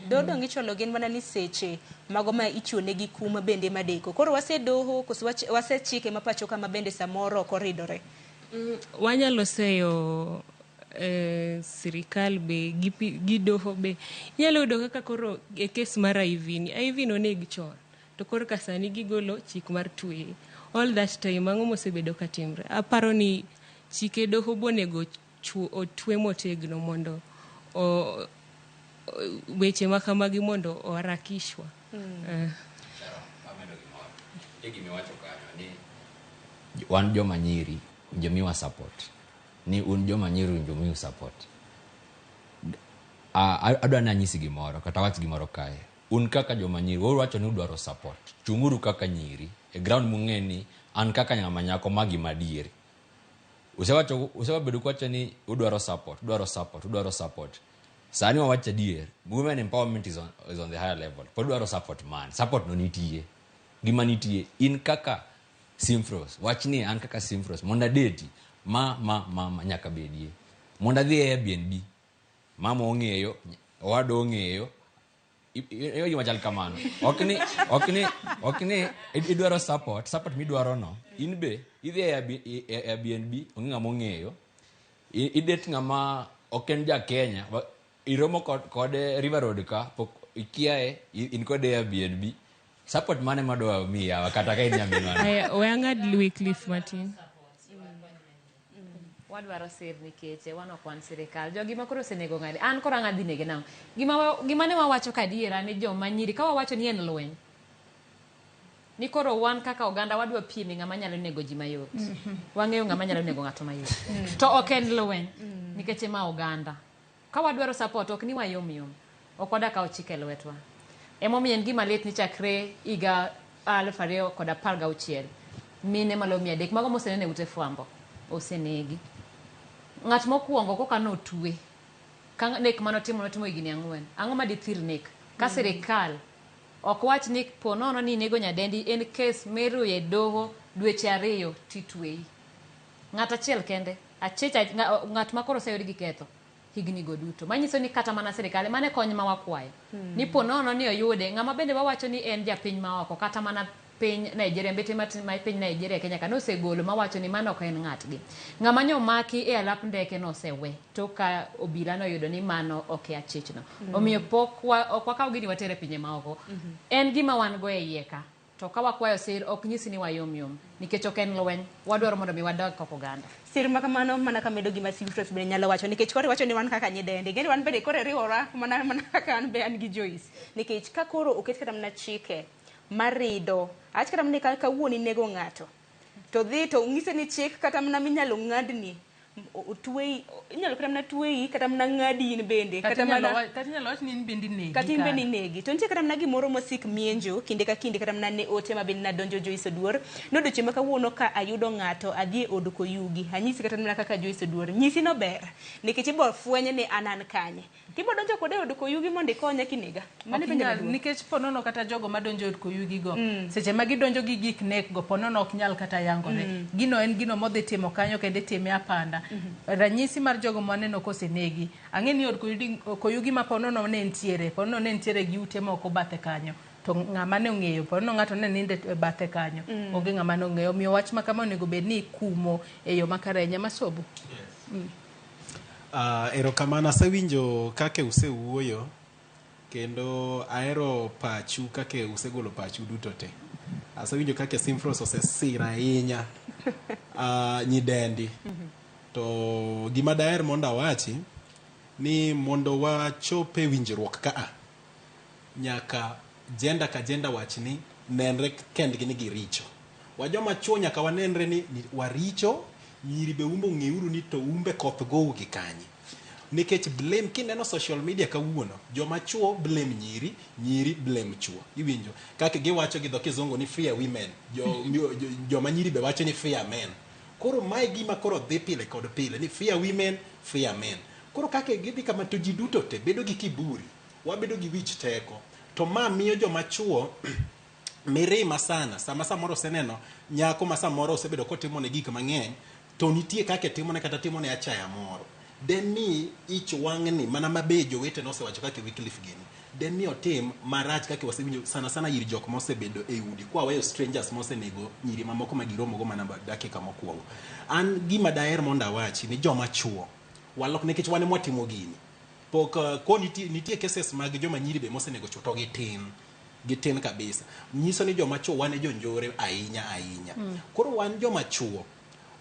Dodo ngichwalo gin mana ni seche mago ma ichiwo negi kum bende madeko. Koro wase doho koso wase chike ma pacho kama bende samoro ok oridore. Wanyalo seyo sirikal be gi doho be. Inyalo yudo kaka koro e kes mar IV ni, IV noneg chon. To koro ka sani gigolo chik mar tweye. All that time ang'o mosebedo ka timre? Aparo ni chike doho bonego otwe motegno mondo weche ma kamagi mondo oharakishwa. Amedo gimoro. Nitie gima iwacho kanyo ni wan joma nyiri owinjo miwa support. Ni un joma nyiri owinjo miu support. Adwa ni anyisi gimoro kata awach gimoro kae. Un kaka joma nyiri, uwacho ni udwaro support. Chung'uru kaka nyiri e ground mung'e ni an kaka ng'ama nyako ma gima adier. Usewacho usebedo kuwacho ni udwaro support, udwaro support, udwaro support. Sani wawach adier, women empowerment is on the higher level. Pod dwaro support man. Support no nitie. Gima nitie in kaka Simfros, wach ni an kaka Simfros mondo adeti ma nyaka bedie. Mondo adhi e Airbnb, mama ong'eyo, owada ong'eyo, iyo gima chal kamano. Ok ni idwaro support, support midwaro no, in be idhi e Airbnb, onge ng'ama ong'eyo. Idet ng'ama ok en ja Kenya, iromo kode River Road ka, pok ikiaye, in kode e Airbnb. Support mane madwa miyi yawa kata ka in nyaminwa no? Aya, we ang'ad Wycliffe matin. Wadwaro sir nikech wan ok wan sirikal. Jogi ma koro osenego ng'ani, an koro ang' adhi nege nang'o? Gima ne wawacho ka adiera ni joma nyiri, ka wawacho ni en lweny, ni koro wan kaka oganda wadwa pieme ng'ama nyalo nego ji mayot. Wang'eyo ng'ama nyalo nego ng'ato mayot. To ok en lweny, nikech ema oganda. Ka wadwaro support, ok ni wayom yom. Ok wadwa kawo chik e lwetwa. Emomiyo en gima lit ni chakre higa 2016, mine maloyo 300, mago mosenene e ute fwambo, osenegi. Ng'at mokwongo koka notwe, ka nek manotimo notimo higni 4. Ang'o ma dithir nek? Ka sirikal ok wach ni po nono ni inego nyadendi en kes miruyo e doho dweche 2 titweyi. Ng'at achiel kende, achich ng'at ma koro oseyud gi ketho higni go duto. Manyiso ni kata mana sirikal, mano e kony ma wakwayo. Ni po nono ni oyude, ng'ama bende wawacho ni en japiny maoko, kata mana piny Nigeria, mbete matin ma piny Nigeria Kenya ka nosegolo mawacho ni mano ok en ng'atgi. Ng'ama nyomaki e alap ndeke nosewe, tok ka obila noyudo ni mano ok e achichno. Omiyo pok ok wakaw gini watere pinje maoko. En gima wan go e iye ka. To ka wakwayo sir ok nyisi ni wayom yom, nikech ok en lweny. Wadwaro mondo mi wadag kaka oganda. Sir ma kamano mana kamedo gima Simfros bende nyalo wacho nikech koro iwacho ni wan kaka nyidende ing'eni wan bende koro riwora mana kaka an be an gi Joyce nikech ka koro oket kata mana chike marido awach kata mana ni ka kawuono inego ng'ato to dhi to ng'ise ni chik kata mana minyalo ng'adni otweyi inyalo kata mana tweyi kata mana ng'adi in bende Kata inyalo kata inyalo wach ni in bende inegi kata in bende kare. Inegi to nitie kata mana gimoro mosik mienjo kinde ka kinde kata mana ne ote ma bende nadonjo Joyce Oduor nodiochieng' ma kawuono ka ayudo ng'ato adhi e od koyugi anyisi kata mana kaka Joyce Oduor nyisi no ber nikech ibo fweny ni an kanye tibo donjo kode e od koyugi mondo ikonya kinega. Mano e Ok penjo inyal, maduong'. Nikech ponono kata jogo madonjo e od koyugi go seche ma gidonjo gi gik nek go ponono ok nyal kata yangore. Gino en gino modhi timo kanyo kendo itime apanda. Ranyisi mar jogo maneno kosenegi ang'e ni od koyugi ma ponono ne nitiere ponono ne nitiere gi ute moko bathe kanyo to ng'ama ne ong'eyo ponono ng'ato ne nindo e bathe kanyo. Onge ng'ama ne ong'eyo omiyo wach ma kama onego bed ni ikumo e yo makare Nyamasobo. Erokamano asewinjo kaka usewuoyo kendo ahero pachu kaka usegolo pachu duto te. Asewinjo kaka Simfros osesiro ahinya nyidendi. To gima daher mondo awachi ni mondo wachop e winjruok kaa nyaka gender ka gender wach ni nenre kendgi ni giricho. Wa joma chuo nyaka wanenre ni waricho, nyiri be umbe ong'euru ni to umbe koth gou gi kanye. Nikech blame kineno social media kawuono, joma chuo blame nyiri, nyiri blame chuo. Iwinjo? Kaka giwacho gi dho kizungu ni fear women, joma nyiri be wacho ni fear men. Koro mae gima koro dhi pile kod pile ni fear women, fear men. Koro kaka gidhi kama to ji duto te bedo gi kiburi, wabedo gi wich teko. To ma miyo joma chuo mirima sana sama samoro oseneno nyako ma samoro osebedo kotimone gik mang'eny to nitie kaka timone kata timone achaya moro demi ich wang'ni mana mabe jowetene osewacho kaka Wycliffe gini demi otim marach kaka wasewinjo sana sana ir jok mosebedo e udi kwaweyo strangers mosenego nyiri mamoko ma giromogo mana dakika mokwongo. An gima daher mondo awachi ni joma chuo walok nikech wan ema watimo gini pok ko nitie cases mag joma nyiri be mosenego chuo to gitin. Gitin kabisa. Nyiso ni joma chuo wan e jonjore ahinya ahinya. Koro wan joma chuo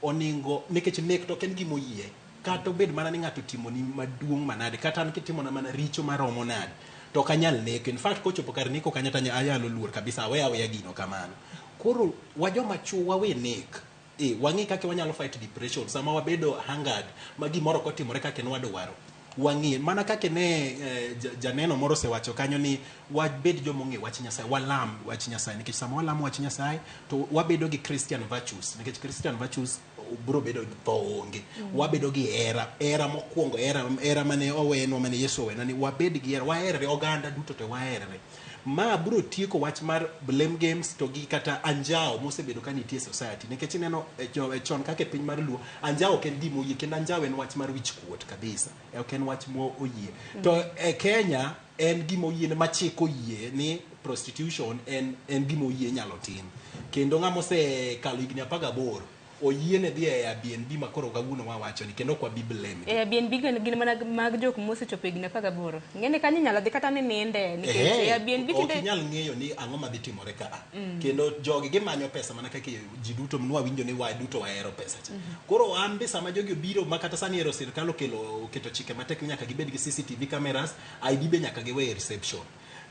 oningo nikech nek to ok en gima oyie. Kata obed mana ni ng'ato otimoni maduong' manade, kata an kitimona mana richo maromo nade, to ok anyal neko. In fact kochopo kar neko kanyo to anyalo luor kabisa, awe aweya gino kamano. Koro wa joma chuo wawe nek. Eh, wang'i kaka wanyalo fight depression sama wabedo hungered ma gimoro ok otimore kaka ne wadwaro. Wang'i mana kaka ne eh, janeno moro osewacho kanyo ni wabed joma ong'e wach Nyasaye, walam wach Nyasaye nikech sama walamo wach Nyasaye to wabedo gi Christian virtues nikech Christian virtues biro bedo tho onge. Wabedo gi hera, hera mokwongo, hera, hera mane owenwa mane Yesu owenwa ni wabed gi hera, waherre oganda duto te waherre. Ma biro tieko wach mar blame games to gi kata anjawo mosebedo ka nitie e society nikech ineno e e chon kaka e piny mar Luo anjawo ok en gima oyie kendo anjawo en wach mar wich kuot kabisa ok en wach mo oyie to e Kenya en gima oyie ma chik oyie ni prostitution en en gima oyie inyalo tim kendo ng'ama osekalo higni 18 oyiene dhi e Airbnb ma koro kawuono wawacho ni kendo ok wabi blame gi. Airbnb gin gin mana mag jok mosechopo higni 18. Ng'eni kanyo inyalo dhi kata ni ninde nikech Ehe, Airbnb ok tinde inyal ng'eyo ni ang'o madhi timore ka a. Mm. Kendo jogi gimanyo pesa mana kaka ji duto nwawinjo ni wa duto wahero pesa cha. Koro an be sama jogi obiro ma kata sani ero sirkal okelo oketo chike matek ni nyaka gibed gi CCTV cameras, ID be nyaka giwe e reception.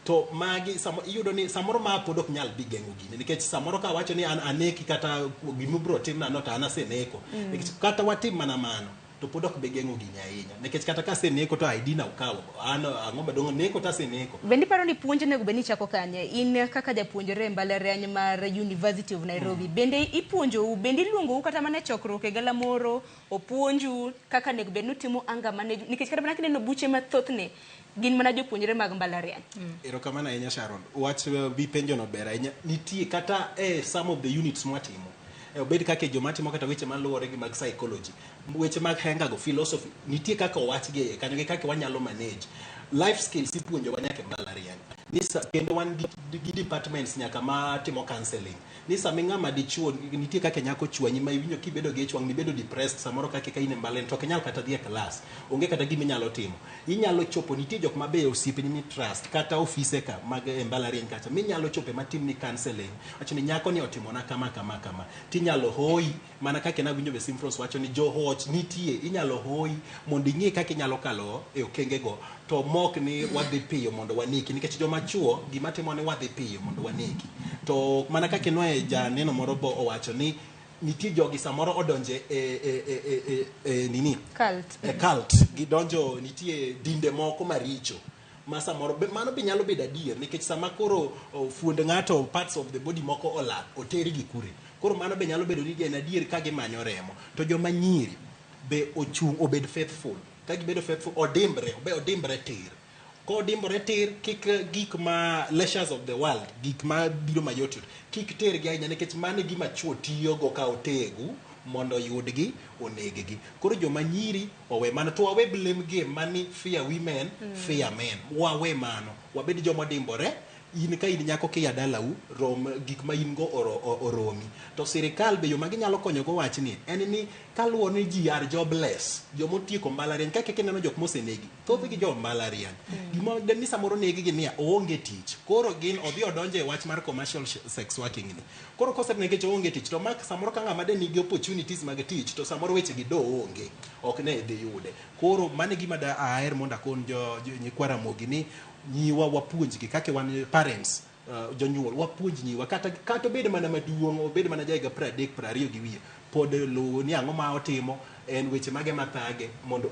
To magi samo, iyudo ni samoro ma pod ok nyal bi geng'o gini nikech samoro ka awacho ni an aneki kata gima biro timna no to an aseneko. Nikech kata watim mana mano to pod ok bi geng'o gini ahinya nikech kata ka aseneko to ID na ukawo an ang'o madong' neko to aseneko. Bende iparo ni puonj onego bed ni chako kanye? In kaka japuonjre e mbalariany mar University of Nairobi, bende ipuonjou, bende iluongou kata mana e chokruok e galamoro, opuonju kaka onego bed ni utimo anger management, nikech kata mana kineno buche mathothne gin mana jopuonjre mag mbalariany. Erokamano ahinya Sharon. Wach mipenjo no ber ahinya. Nitie kata e some of the units mwatimo. Obed kaka joma timo kata weche maluwore gi mag psychology, weche mag henga go, philosophy, nitie kaka owachgi e iye kanyo gi kaka wanyalo manage. Life skills ipuonjowa nyaka e mbalariany. Ni sa, kendo wan gi, gi departments nyaka ma timo counseling. Ni sama ng'ama dichuo nitie kaka nyako chwanyi ma iwinjo kibedo gi ich wang' mibedo depressed samoro kaka ka in e mbalariany to ok inyal kata dhi e class. Onge kata gima inyalo timo. Inyalo chopo nitie jok ma be osiepeni mi trust kata ofise ka mag e mbalariany kacha minyalo chope matimni counseling. Wacho ni nyako ni otimona kama kama kama. Tinyalo hoyi mana kaka nawinjo be Simfros wacho ni johoch nitie inyalo hoyi mondo ing'e kaka inyalo kalo e okenge go to mok ni wadhi piyo mondo waneki nikech joma chuo gima timo ni wadhi piyo mondo waneki to mana kaka inwaye janeno moro bo owacho ni nitie jogi samoro odonje e, e, e, e, e, e nini Cult. e cult gidonjo nitie dinde moko maricho ma samoro be, mano be nyalo bedo adier nikech sama koro oh, fuond ng'ato parts of the body moko olal otergi kure koro mano be nyalo bedo ni en adier ka gimanyo remo to joma nyiri be ochung' obed faithful ka gibedo faithful odimbre obe odimbre tir kodimbore tir kik eh, gik ma leisures of the world gik ma biro mayot yot kik tergi ahinya nikech mano e gima chuo tiyogo ka otegu mondo oyudgi oneggi koro joma nyiri owe mano to wawe blame game mani fear women fear men wawe mano wabed joma odimbore in ka in nyako kia dalau rom gik ma in go oro, oromi to sirikal be yo ma ginyalo konyogo wachni en ni kaluwore ni ji are jobless jomotieko mbalariany kaka kineno jok mosenegi thothgi jo mbalariany gima ni samoro negi gi niya oonge tich koro gin odhi odonjo e wach mar commercial sex working ni koro kose nikech oonge tich to mak samoro ka ng'ama de nigi opportunities mag tich to samoro weche gi do onge ok ne dhi yude koro mano e gima da aher mondo akon jo, jo nyikwa Ramogi ni nyiwa wapuonjgi kaka wan parents jonyuol wapuonj nyiwa kata kata obed mana maduong' obed mana jahiga 30 20 gi wiye pod luwo ni ang'o ma otimo en weche mage mathage mondo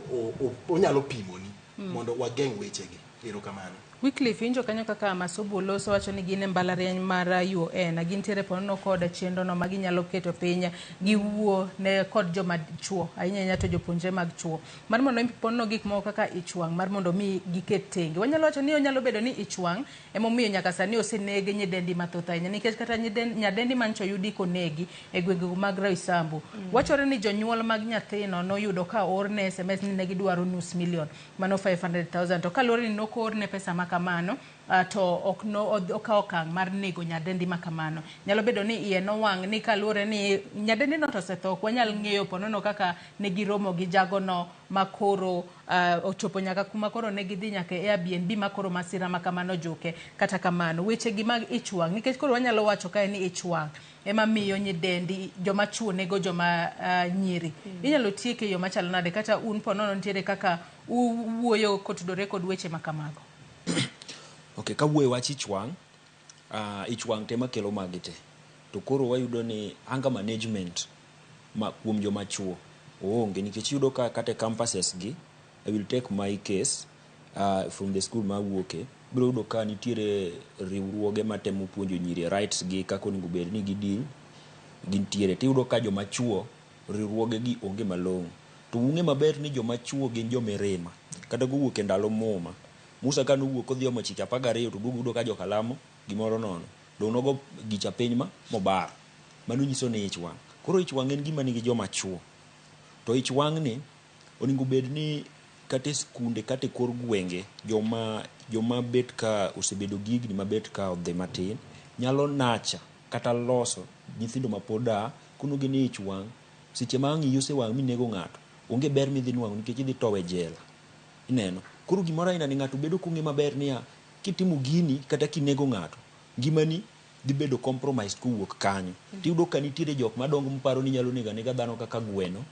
onyalo pimoni mondo wageng' wechegi erokamano Wycliffe winjo kanyo kaka Masubu loso wacho ni gin e mbalariany mar UoN gintiere ponono kod chenro no ma ginyalo keto piny giwuo ne kod joma chuo ahinya ahinya to jopuonjre mag chuo mar mondo mi ponono gik moko kaka ich wang' mar mondo mi giket tenge. Wanyalo wacho ni onyalo bedo ni ich wang' emomiyo nyaka sani oseneg nyidendi mathoth ahinya nikech kata nyadendi mancho oyudi konegi e gwenge mag Roysambu. Wachore ni jonyuol mag nyathino noyudo ka oorne SMS ni ne gidwaro nus million mano 500,000 to kaluwore ni nok pok oorne pesa ma kamano to ok no okawo okang' mar nego nyadendi ma kamano. Nyalo bedo ni iye nowang' ni kaluwore ni nyadendi no to osetho, ok wanyal ng'eyo ponono kaka ne giromo gi jagono ma koro ochopo nyaka kuma koro ne gidhi nyaka e Airbnb ma koro masira ma kamano ojuke. Kata kamano, weche gi mag ich wang' nikech koro wanyalo wacho kae ni ich wang' ema miyo nyidendi joma chuo nego joma nyiri. Inyalo tieke e yo machalo nade kata un ponono nitiere kaka uwuoyo kotudore kod weche ma kamago? Okay, kawuoyo e wach ich wang', ich wang' te makelo magi te. To koro wayudo ni anger management ma kuom joma chuo oonge nikech iyudo ka kata e campuses gi, I will take my case from the school ma awuoke, ibiro yudo ka nitiere riwruoge matemo puonjo nyiri rights gi kaka onego bed ni gi deal gintiere. Tiyudo ka joma chuo riwruoge gi onge malong'o. To ung'e maber ni joma chuo gin jomirima. Kata kowuok e ndalo muma, Musa kane owuok kodhi omo chike 12 to oduogo oyudo ka jokalamo gimoro nono. Dong' nogo gicha piny ma mobar. Mano nyiso ni ich wang'. Koro ich wang' en gima nigi joma chuo. To ich wang' ni onego bed ni kata e skunde kata e kor gwenge joma joma bet ka osebedo gi higni mabet ka odhi matin nyalo nacha kata loso nyithindo ma pod a konogi ni ich wang' seche ma ang' iyi osewang' minego ng'ato onge ber midhi nwang'o nikech idhi tow e jela. Ineno? Koro gimoro aina ni ng'ato bedo kong'e maber niya kitimo gini kata kinego ng'ato ngimani dhi bedo compromised kowuok kanyo. Tiyudo ka nitiere jok madongo maparo ni nyalo nego anega dhano kaka gweno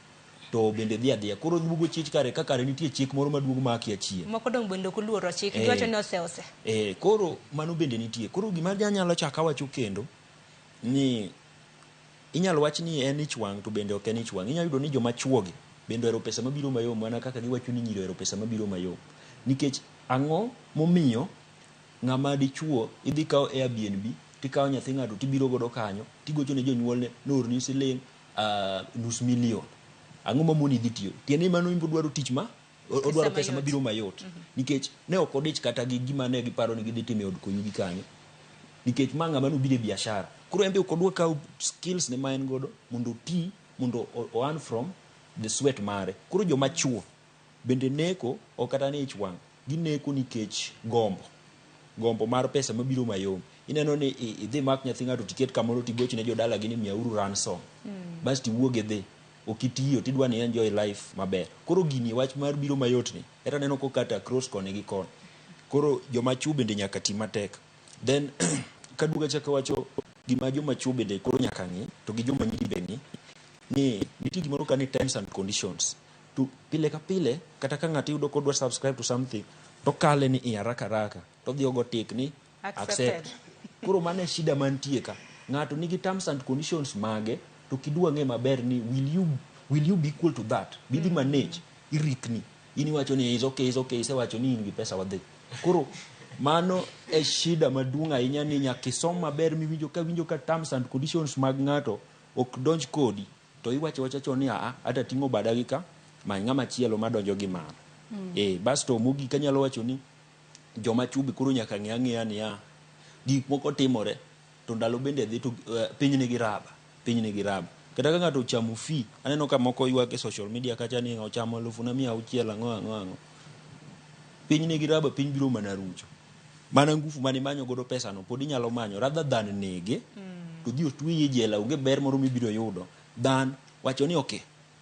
to bende dhi adhiya. Koro duogo chich kare ka kare nitie chik moro maduogo ma akia chien. Moko dong' bende ok oluoro chik, giwacho ni ose ose. Koro mano bende nitie. Koro gima anyalo chako awacho kendo ni inyalo wach ni en ich wang' to bende ok en ich wang'. Inyalo yudo ni joma chuogi bende ohero pesa mabiro mayom mana kaka giwacho ni nyiri ohero pesa mabiro mayom. Nikech ang'o momiyo ng'ama dichuo idhi kawo Airbnb tikawo nyathi ng'ato tibiro godo kanyo tigocho ne jonyuolne noorni siling nus milion. Ang'o mamoni idhi tiyo? Tiende ni mano in odwaro tich ma odwaro pesa mabiro mayot. Nikech ne ok odich kata gi gima ne giparo ni gidhi timo e od koyugi kanyo. Nikech ma ng'ama nobiro e biashara. Koro en be ok odwa kawo skills ne ma en godo mondo oti mondo o earn from the sweat mare. Koro joma chuo bende neko ok kata ni ich wang'. Gineko nikech gombo. Gombo mar pesa mabiro mayom. Ineno ni idhi mak nyathi ng'ato tiket kamoro tigoch ne jodalagi ni miyauru ransom. Bas tiwuog idhi. Ok itiyo tidwa ni enjoy life maber. Koro gini wach mar biro mayot ni eta aneno kokata across koni gi koni. Koro joma chuo bende nyaka ti matek. Then kaduogo achako awacho gima joma chuo bende koro nyaka ng'i to gi joma nyiri be ng'i ni nitie gimoro ka ni terms and conditions. To pile ka pile kata ka ng'ato iyudo kodwa subscribe to something to kale ni i haraka haraka to odhi ogo tick ni accept. Koro mano e shida mantie ka. Ng'ato nigi terms and conditions mage to kidwa ng'e maber ni will you be equal to that? Bidhi manage irikni. In iwacho ni is okay, is okay, isewacho ni in gi pesa wadhi. Koro mano e shida maduong' ahinya ni nyaka isom maber miwinjo ka winjo ka terms and conditions mag ng'ato ok donj kodi to iwacho wacha chon ni aa ata ting'o bada gi ka many ng'ama chielo madonjo gi mano. Basto mogik anyalo wacho ni joma chuo be koro nyaka ng'e ang'eya niya gik moko timore to ndalo bende dhi to piny nigi raba, piny nigi raba. Kata ka ng'ato ochamo fee, aneno ka moko ywak e social media kacha ni ochamo 1600 ang'o ang'o ang'o. Piny nigi raba, piny biro mana rucho. Mana ngufu mane imanyo godo pesa no pod inyalo manyo rather than nege to dhi otweyi e jela onge ber moro mibiro yudo than wacho ni okay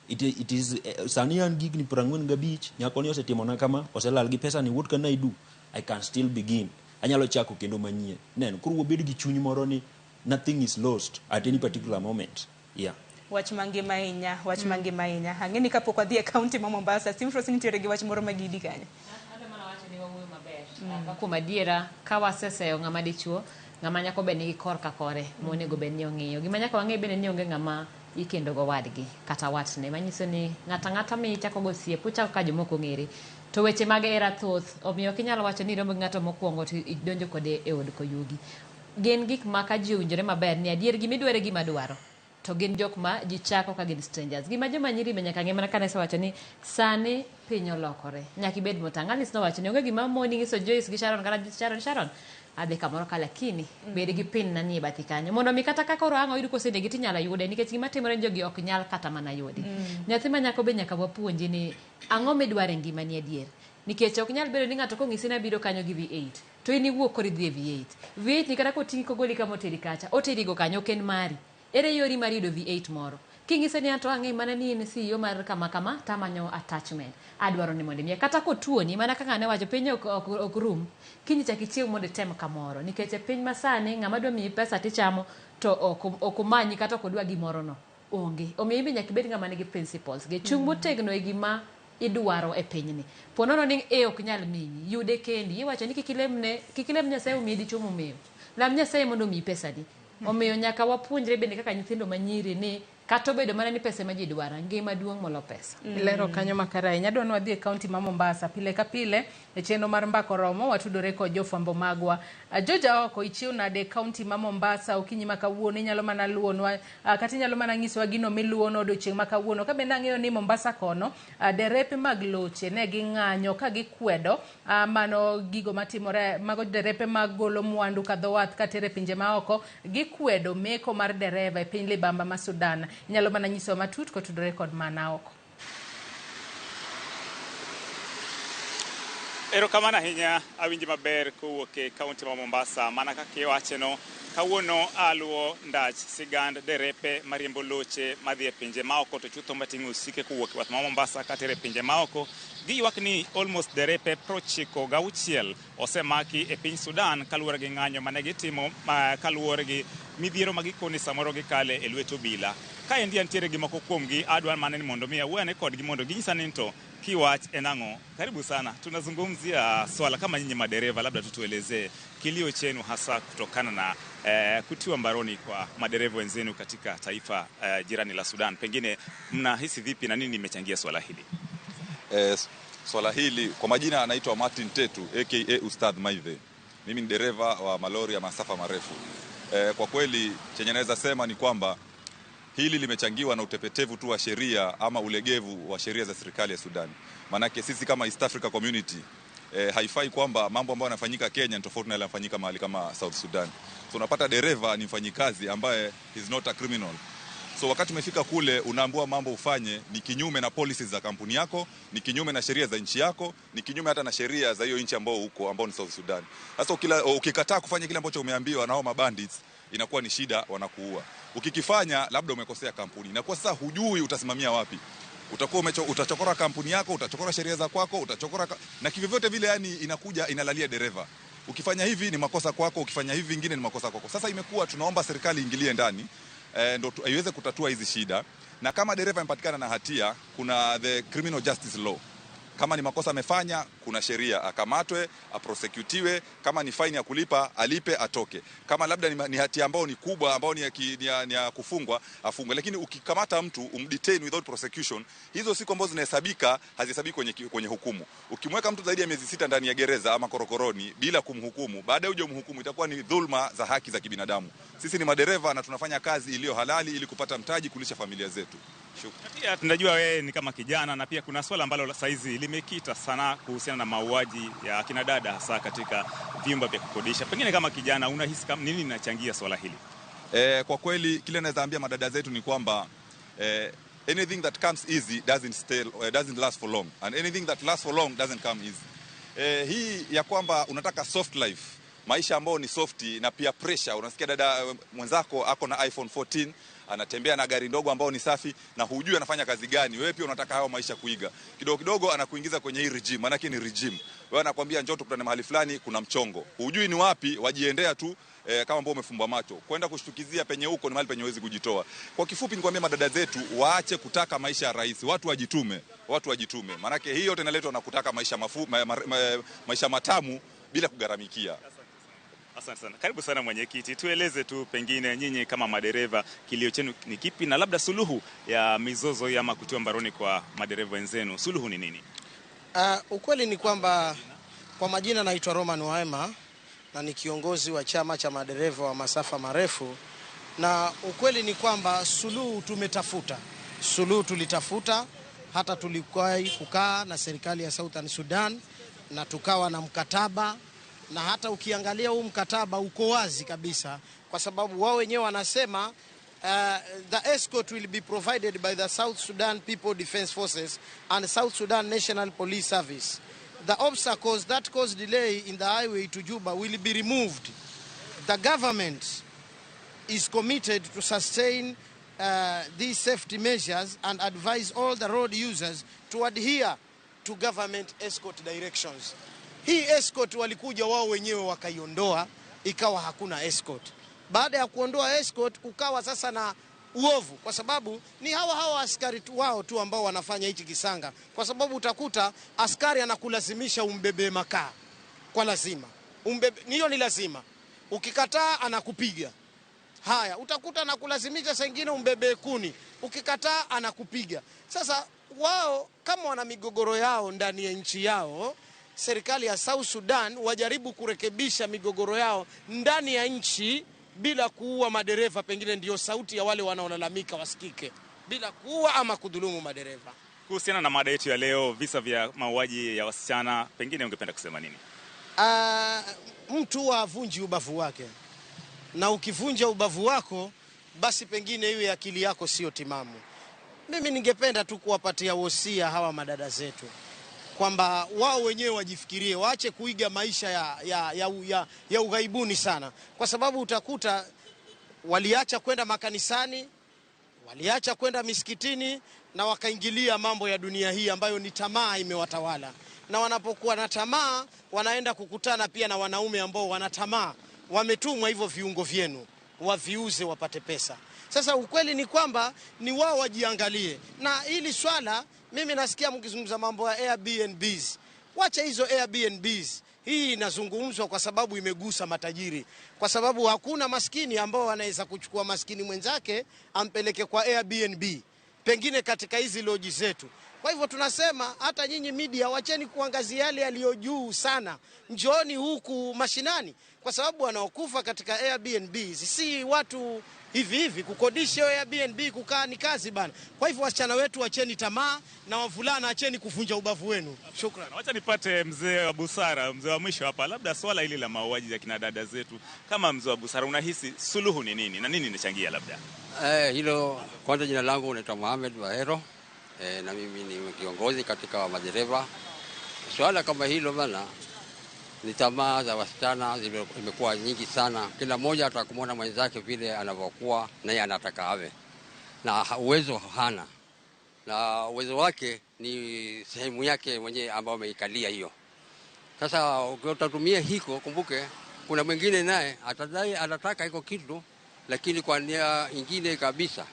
it is sani an gi higni 45 nyako ni osetimona kama oselal gi pesa ni what can I do? I can still begin. Anyalo chako kendo manyien. Neno koro wabed gi chuny moro ni nothing is lost at any particular moment. Yeah. Wach mangima ahinya, wach mangima ahinya. Ang'e ni kapok wadhi e kaunti ma Mombasa, Simfros nitiere gi wach moro magidi kanyo. Adwa mana wacho ni wawuoyo maber. Ka kuom adiera, ka waseseyo ng'ama dichuo, ng'ama nyako be nigi korka kore monego bed ni ong'iyo. Gima nyaka wang'e bende ni onge ng'ama ikendo go wadgi kata watne. Manyiso ni ng'ato ang'ata michako go osiep, uchako ka jomoko ong'ere. To weche mag hera thoth, omiyo ok inyal wacho ni iromo gi ng'ato mokwongo to idonjo kode e od koyugi. Gin gik ma ka ji owinjore maber ni adier gima idwaro e gima adwaro. To gin jok ma ji chako ka gin strangers. Gima joma nyiri be nyaka ng'e mana kane asewacho ni sani piny olokore. Nyaka ibed motang'. Alice nowacho ni onge gima moni nyiso Joyce gi Sharon kata Sharon Sharon adhi kamoro ka lakini bed gi pin na ni e bathi kanyo. Mondo mi kata ka koro ang' oyud kosenegi tinyalo yude nikech gima timore ni jogi ok nyal kata mana yudi. Nyathi ma nyako be nyaka wapuonji ni ang'o midwaro e ngimani adier. Nikech ok nyal bedo ni ng'ato kong'isi ni abiro kanyo gi V8 to in iwuok koro idhi e V8. V8 ni kata koting'i kogoli kama oteri kacha, oterigo kanyo ok en mari. Ere yori mar yudo V8 moro? King'ise ni anto ang'e mana ni in CEO mar kama kama tamanyo attachment. Adwaro ni mondo imiya. Kata kotuoni mana kaka ne wacho piny ok rum. Kiny ichak ichiew mondo item kamoro. Nikech e piny masani ng'ama dwa miyi pesa tichamo to ok omanyi kata ok odwa gimoro no. Onge. Omiyo in be nyaka ibed ng'ama nigi principles ge. Chung' motegno e gima idwaro e pinyni. Po nono ni e ok nyal miyi, yude kendi. Iwacho ni kik ilem Nyasaye omiyi dichuo momew. Lam Nyasaye mondo omiyi pesadi. Omiyo nyaka wapuonjre bende kaka nyithindo manyiri ni kata obedo mana ni pesa ema ji dwaro, ngima duong' molo pesa. Ilero kanyo makare ahinya. Adwa ni wadhi e kaunti ma Mombasa. Pile ka pile e chenro mar Mbaka Oromo watudore kod jofwambo magwa. Joja oko ichiew nade e kaunti ma Mombasa okinyi ma kawuono? Inyalo mana luwonwa kata inyalo mana nyisowa gino miluwono odiochieng' ma kawuono. Ka bende ang'eyo ni Mombasa kono derepe mag loche ne ging'anyo ka gikwedo mano gigo matimore, mago derepe mag golo mwandu ka dho wath katere pinje maoko, gikwedo meko mar dereva e piny libamba ma Sudan. Inyalo mana nyisowa matut kotudore kod mana oko. Erokamano ahinya, awinji maber kowuok e kaunti ma Mombasa. Mana kaka iwacheno, kawuono aluwo ndach sigand derepe mariembo loche madhi e pinje maoko to chutho mating'o osike kowuok e wath ma Mombasa katere e pinje maoko. Giywak ni almost derepe 96 osemaki e piny Sudan kaluwore gi ng'anyo mane gitimo kaluwore gi midhiero ma gikoni samoro gikale e lwet obila. Kaendi antiere gi moko kuomgi, adwa mana ni mondo mi awuoyane kodgi mondo ginyisa ni to kiwach en ang'o. Karibu sana. Tunazungumzia swala kama nyinyi madereva, labda tutuelezee kilio chenu hasa kutokana na kutiwa mbaroni kwa madereva wenzenu katika taifa jirani la Sudan. Pengine mnahisi vipi na nini imechangia swala hili? Swala hili kwa majina anaitwa Martin Tetu aka Ustadh Maithe. Mimi ni dereva wa malori ya masafa marefu. Kwa kweli chenye naweza sema ni kwamba hili limechangiwa na utepetevu tu wa sheria ama ulegevu wa sheria za serikali ya Sudan. Manake sisi kama East Africa Community haifai kwamba mambo ambayo yanafanyika Kenya ni tofauti na yale yanafanyika mahali kama South Sudan. So unapata dereva ni mfanyikazi ambaye is not a criminal. So wakati umefika kule unaambiwa mambo ufanye ni kinyume na policies za kampuni yako, ni kinyume na sheria za nchi yako, ni kinyume hata na sheria za hiyo nchi ambao uko, ambao ni South Sudan. Sasa ukikataa kufanya kile ambacho umeambiwa na hao mabandits, inakuwa ni shida, wanakuua. Ukikifanya labda umekosea kampuni. Inakuwa sasa hujui utasimamia wapi. Utakuwa utachokora kampuni yako, utachokora sheria za kwako, utachokora na kivyovyote vile, yani inakuja inalalia dereva. Ukifanya hivi ni makosa kwako, ukifanya hivi vingine ni makosa kwako. Sasa imekuwa tunaomba serikali ingilie ndani ndo iweze kutatua hizi shida. Na kama dereva amepatikana na hatia, kuna the criminal justice law. Kama ni makosa amefanya, kuna sheria, akamatwe, aprosecutiwe. Kama ni fine ya kulipa, alipe, atoke. Kama labda ni hatia ambao ni kubwa, ambao ni ya kufungwa, afungwe. Lakini ukikamata mtu, umdetain without prosecution, hizo siku ambazo zinahesabika, hazihesabiki kwenye hukumu. Ukimweka mtu zaidi ya miezi 6 ndani ya gereza ama korokoroni bila kumhukumu, baadaye uje umhukumu, itakuwa ni dhulma za haki za kibinadamu. Sisi ni madereva na tunafanya kazi iliyo halali ili kupata mtaji kulisha familia zetu. Pia tunajua wewe ni kama kijana, na pia kuna swala ambalo saizi limekita sana kuhusiana na mauaji ya akina dada hasa katika vyumba vya kukodisha. Pengine kama kijana unahisi kama nini inachangia swala hili? Kwa kweli kile naweza ambia madada zetu ni kwamba anything that comes easy doesn't stay, doesn't last for long, and anything that lasts for long doesn't come easy. Hii ya kwamba unataka soft life, maisha ambayo ni soft na pia pressure. Unasikia dada mwenzako ako na iPhone 14, anatembea na gari ndogo ambao ni safi na hujui anafanya kazi gani. Wewe pia unataka hayo maisha kuiga. Kidogo kidogo anakuingiza kwenye hii regime, maana yake ni regime. Wewe anakuambia njoo tukutane mahali fulani, kuna mchongo. Hujui ni wapi, wajiendea tu kama ambao umefumba macho. Kwenda kushtukizia penye huko ni mahali penye huwezi kujitoa. Kwa kifupi nikwambia madada zetu waache kutaka maisha ya rahisi, watu wajitume, watu wajitume. Maana yake hiyo yote inaletwa na kutaka maisha maisha matamu bila kugaramikia. Asante sana. Karibu sana mwenyekiti. Tueleze tu pengine nyinyi kama madereva kilio chenu ni kipi, na labda suluhu ya mizozo hii ama kutiwa mbaroni kwa madereva wenzenu, suluhu ni nini? Ukweli ni kwamba kwa majina naitwa Roman Waema na ni kiongozi wa chama cha madereva wa masafa marefu, na ukweli ni kwamba suluhu tumetafuta. Suluhu tulitafuta, hata tulikuwa kukaa na serikali ya Southern Sudan na tukawa na mkataba, na hata ukiangalia huu mkataba uko wazi kabisa, kwa sababu wao wenyewe wanasema the escort will be provided by the South Sudan People Defense Forces and South Sudan National Police Service. The obstacles that cause delay in the highway to Juba will be removed. The government is committed to sustain these safety measures and advise all the road users to adhere to government escort directions. Hii escort walikuja wao wenyewe wakaiondoa, ikawa hakuna escort. Baada ya kuondoa escort, kukawa sasa na uovu, kwa sababu ni hawa hawa askari tu wao tu ambao wanafanya hichi kisanga, kwa sababu utakuta askari anakulazimisha umbebe makaa kwa lazima, umbebe, hiyo ni lazima, ukikataa anakupiga. Haya, utakuta anakulazimisha saa ingine umbebe kuni, ukikataa anakupiga. Sasa wao kama wana migogoro yao ndani ya nchi yao, serikali ya South Sudan wajaribu kurekebisha migogoro yao ndani ya nchi bila kuua madereva, pengine ndio sauti ya wale wanaolalamika wasikike, bila kuua ama kudhulumu madereva. Kuhusiana na mada yetu ya leo, visa vya mauaji ya wasichana, pengine ungependa kusema nini? Mtu huwa havunji ubavu wake, na ukivunja ubavu wako basi pengine iwe akili yako sio timamu. Mimi ningependa tu kuwapatia wosia hawa madada zetu kwamba wao wenyewe wajifikirie, waache kuiga maisha ya ughaibuni sana, kwa sababu utakuta waliacha kwenda makanisani, waliacha kwenda misikitini na wakaingilia mambo ya dunia hii ambayo ni tamaa imewatawala. Na wanapokuwa na tamaa wanaenda kukutana pia na wanaume ambao wana tamaa, wametumwa hivyo viungo vyenu waviuze wapate pesa. Sasa ukweli ni kwamba ni wao wajiangalie. Na hili swala mimi nasikia mkizungumza mambo ya Airbnbs. Wacha hizo Airbnbs. Hii inazungumzwa kwa sababu imegusa matajiri, kwa sababu hakuna maskini ambao anaweza kuchukua maskini mwenzake ampeleke kwa Airbnb, pengine katika hizi loji zetu. Kwa hivyo tunasema hata nyinyi media wacheni kuangazia yale yaliyo juu sana, njooni huku mashinani, kwa sababu wanaokufa katika Airbnb si watu hivi hivi. Kukodisha Airbnb kukaa ni kazi bana. Kwa hivyo wasichana wetu wacheni tamaa, na wavulana acheni kuvunja ubavu wenu. Shukrani. Wacha nipate mzee wa busara, mzee wa mwisho hapa, labda swala hili la mauaji ya kina dada zetu, kama mzee wa busara unahisi suluhu ni nini na nini inachangia labda? Hilo kwanza, jina langu naitwa Mohamed Bahero. Na mimi ni kiongozi katika madereva. Swala kama hilo bana, ni tamaa za wasichana zimekuwa nyingi sana. Kila mmoja atakumwona mwenzake vile anavyokuwa naye anataka awe, na uwezo hana, na uwezo wake ni sehemu yake mwenyewe ambayo ameikalia hiyo. Sasa utatumia hiko, kumbuke kuna mwingine naye atadai anataka hiko kitu, lakini kwa nia ingine kabisa,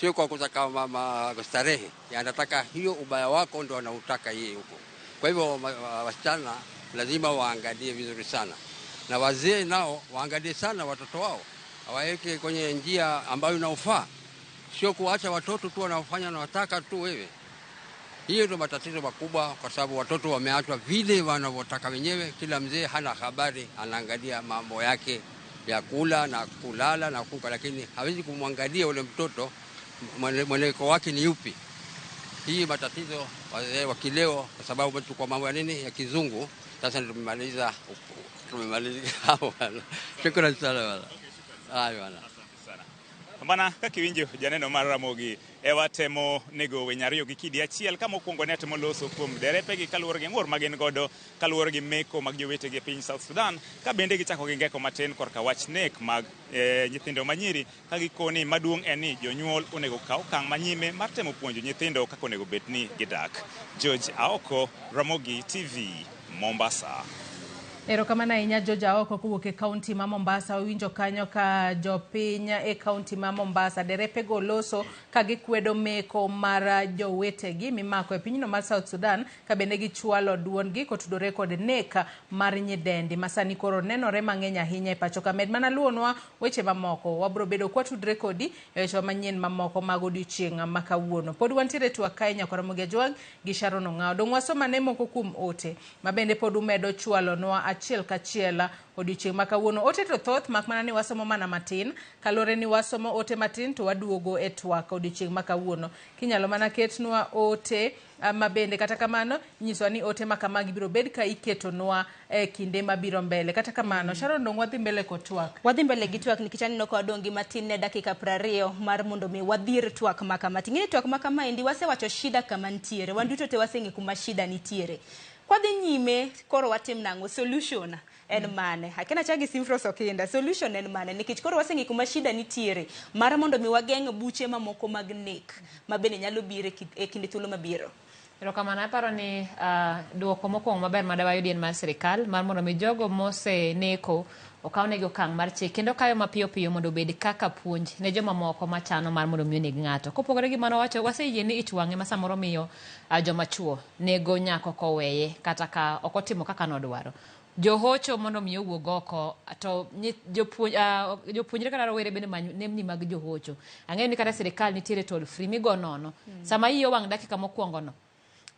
sio kwa kutaka mama starehe, anataka hiyo ubaya wako ndio anautaka yeye huko. Kwa hivyo wasichana lazima waangalie vizuri sana, na wazee nao waangalie sana watoto wao, waweke kwenye njia ambayo inaofaa, sio kuacha watoto tu wanaofanya na wataka tu wewe. Hiyo ndio matatizo makubwa, kwa sababu watoto wameachwa vile wanavyotaka wenyewe. Kila mzee hana habari, anaangalia mambo yake ya kula na kulala na kuka, lakini hawezi kumwangalia ule mtoto mwelekeo wake ni upi. Hii matatizo wazee wa kileo, kwa sababu kwa mambo ya nini ya kizungu. Sasa tumemaliza hapo bwana. Shukrani sana bwana. Haya bwana. Bana kaka iwinjo janeno mar Ramogi e watemo nego winy ariyo gi kidi achiel kama okwongo ne atemo loso kuom derepegi kaluwore gi ng'ur ma gin godo kaluwore gi meko mag jowetegi e piny South Sudan, ka bende gichako gi ngeko matin korka wach nek mag nyithindo manyiri, ka gikoni maduong' en ni jonyuol onego kaw okang' manyime mar temo puonjo nyithindo kaka onego bed ni gidak. George Aoko, Ramogi TV, Mombasa. Erokamano ahinya George Aoko kowuok e kaunti ma Mombasa. Owinjo kanyo ka jopiny e kaunti ma Mombasa derepego loso ka gikwedo meko mar jowetegi mimako e pinyno mar South Sudan, ka bende gichwalo duondgi kotudore kod nek mar nyidendi ma sani koro nenore mang'eny ahinya e pacho ka. Med mana luwonwa weche mamoko, wabro bedo kwatudre kodi e weche manyien mamoko mag odiochieng' ma kawuono. Pod wantiere twak kae nyaka Ramogi Ajwang' gi Sharon Ong'awo. Dong' wasomane moko kuom ote ma bende pod umedo chwalonwa achiel kachiel odiochieng' ma kawuono. Ote to thoth, mak mana ni wasomo mana matin. Kaluwore ni wasomo ote matin to waduogo e twak odiochieng' ma kawuono. Kinyalo mana ketnwa ote ma bende kata kamano nyiswa ni ote ma kamagi biro bed ka iketonwa e kinde mabiro mbele. Kata kamano Sharon, dong' wadhi mbele kod twak. Wadhi mbele gi twak nikech aneno ka wadong' gi matin ne dakika 20 mar mondo mi wadhir twak ma kama. Ting'eni twak ma kama endi wasewacho shida kama nitiere. Wan duto te waseng'e kuma shida nitiere. Kwadhi nyime koro watim nang'o? Solution en mane? Akena chak gi Simfros Okinda. Solution en mane? Nikech koro waseng'e kuma shida nitiere mar mondo mi wageng' buche mamoko mag nek ma bende nyalo biro e kinde thuolo mabiro. Erokamano, aparo ni duoko mokwongo maber ma dawayudi en mar sirikal mar mondo mi jogo moseneko okawnegi okang' mar chik kendo kayo mapiyo piyo mondo obed kaka puonj ne joma moko machano mar mondo mi oneg ng'ato. Kopogore gi mano wacho waseyie ni ich wang' ema samoro miyo joma chuo nego nyako koweye kata ka ok otimo kaka nodwaro. Johocho mondo mi owuog oko to jopuonjre kata rowere bende many nembni mag johocho. Ang'eyo ni kata sirikal nitiere toll free migo nono. Sama iyi owang' dakika mokwongo no,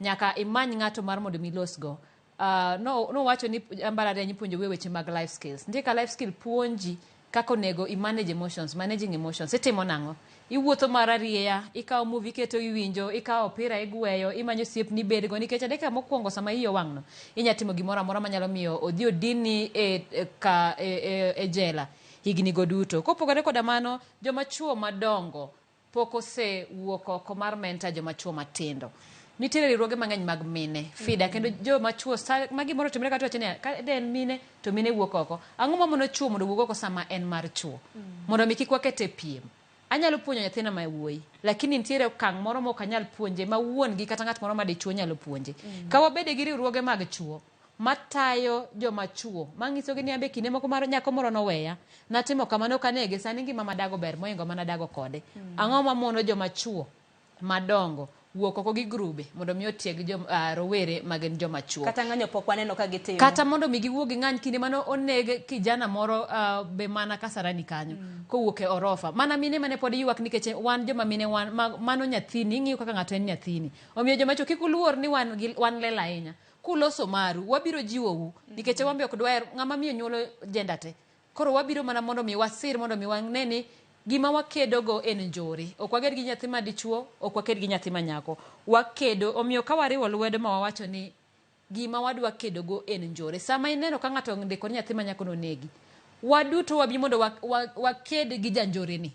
nyaka imany ng'ato mar mondo mi ilosgo. Nowacho ni mbalariany ipuonjo weche mag life skills. Nitie ka life skill puonji kaka onego i manage emotions, managing emotions. Itimo nang'o? Iwuotho mar arieya, ikawo movie iketo iwinjo, ikawo opira igweyo, imanyo osiepni ibedgo nikech dakika mokwongo sama iyi owang' no, inya timo gimoro amora manyalo miyo odhi odinni e jela higni go duto. Kopogore koda mano, joma chuo madongo pok osewuok oko mar mentor joma chuo matindo. Nitiere riwruoge mang'eny mag mine, FIDA, kendo joma chuo ma gimoro otimore kata wacho niya, ka de en mine to mine wuok oko. Ang'o mamono chuo mondo owuog oko sama en mar chuo? Mondo mi kik waket e piem. Anyalo puonjo nyathina ma wuoyi, lakini nitiere okang' moro ma ok anyal puonje ma wuon gi kata ng'at moro ma dichuo nyalo puonje. Ka wabede gi riwruoge mag chuo matayo joma chuo, manyisogi ni ambe kinde moko mar nyako moro noweya, natimo kamano ok anege, sani ngima madago ber mohingo mana dago kode. Ang'o mamono joma chuo madongo wuok oko gi grube mondo mi otieg rowere ma gin joma chuo? Kata ng'anyo pok waneno ka gitimo. Kata mondo mi giwuog ging'any kinde mane oneg kijana moro be mana Kasarani kanyo kowuok e orofa. Mana mine mane pod ywak nikech wan joma mine wan, mano nyathini, ing'iyo kaka ng'ato en nyathini. Omiyo joma chuo kik uluor ni wan lela ahinya. Kuloso maru, wabiro jiwou nikech wan be ok dwaher ng'ama miyo nyuolo jenda te. Koro wabiro mana mondo mi wasir mondo mi wane ni gima wakedogo en njore. Ok waked gi nyathi ma dichuo, ok waked gi nyathi ma nyako. Wakedo, omiyo ka wariwo lwedo ma wawacho ni gima wadwa kedogo en njore. Sama ineno ka ng'ato ondiko ni nyathi ma nyako nonegi, waduto wabi mondo waked gi janjore ni.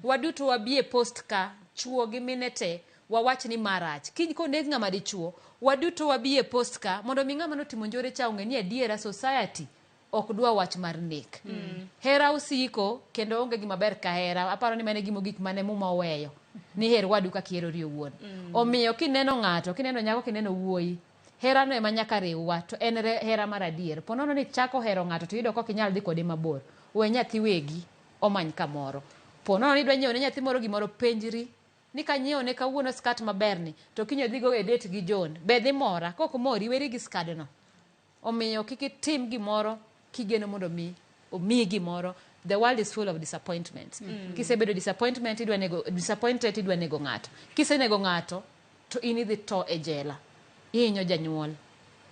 Waduto wabi e post ka, chuo gi mine te, wawach ni marach. Kiny koneg ng'ama dichuo, waduto wabi e post ka mondo mi ng'ama notimo njore cha ong'e ni adiera society ok dwa wach mar nek. Hera osiko kendo onge gima ber ka hera. Aparo ni mano e gima ogik mane Muma oweyo. Ni her wadu kaka iherori owuon. Omiyo kineno ng'ato, kineno nyako, kineno wuoyi, herano ema nyaka riwwa to en hera mar adier. Po nono ni chako hero ng'ato to iyudo ka ok inyal dhi kode mabor. We nyathi wegi omany kamoro. Po nono ni idwa nyiewo ne nyathi moro gimoro, penjri ni kanyiewo ne kawuono skat maberni to kiny odhi go e date gi John, be dhi mora? Kok mori, weri gi skadno. Omiyo kik itim gimoro kigeno mondo mi omiyi gimoro. The world is full of disappointments. Kisebedo disappointment, idwa nego, disappointed, idwa nego ng'ato. Kisenego ng'ato, to in idhi tho e jela. Ihinyo janyuol.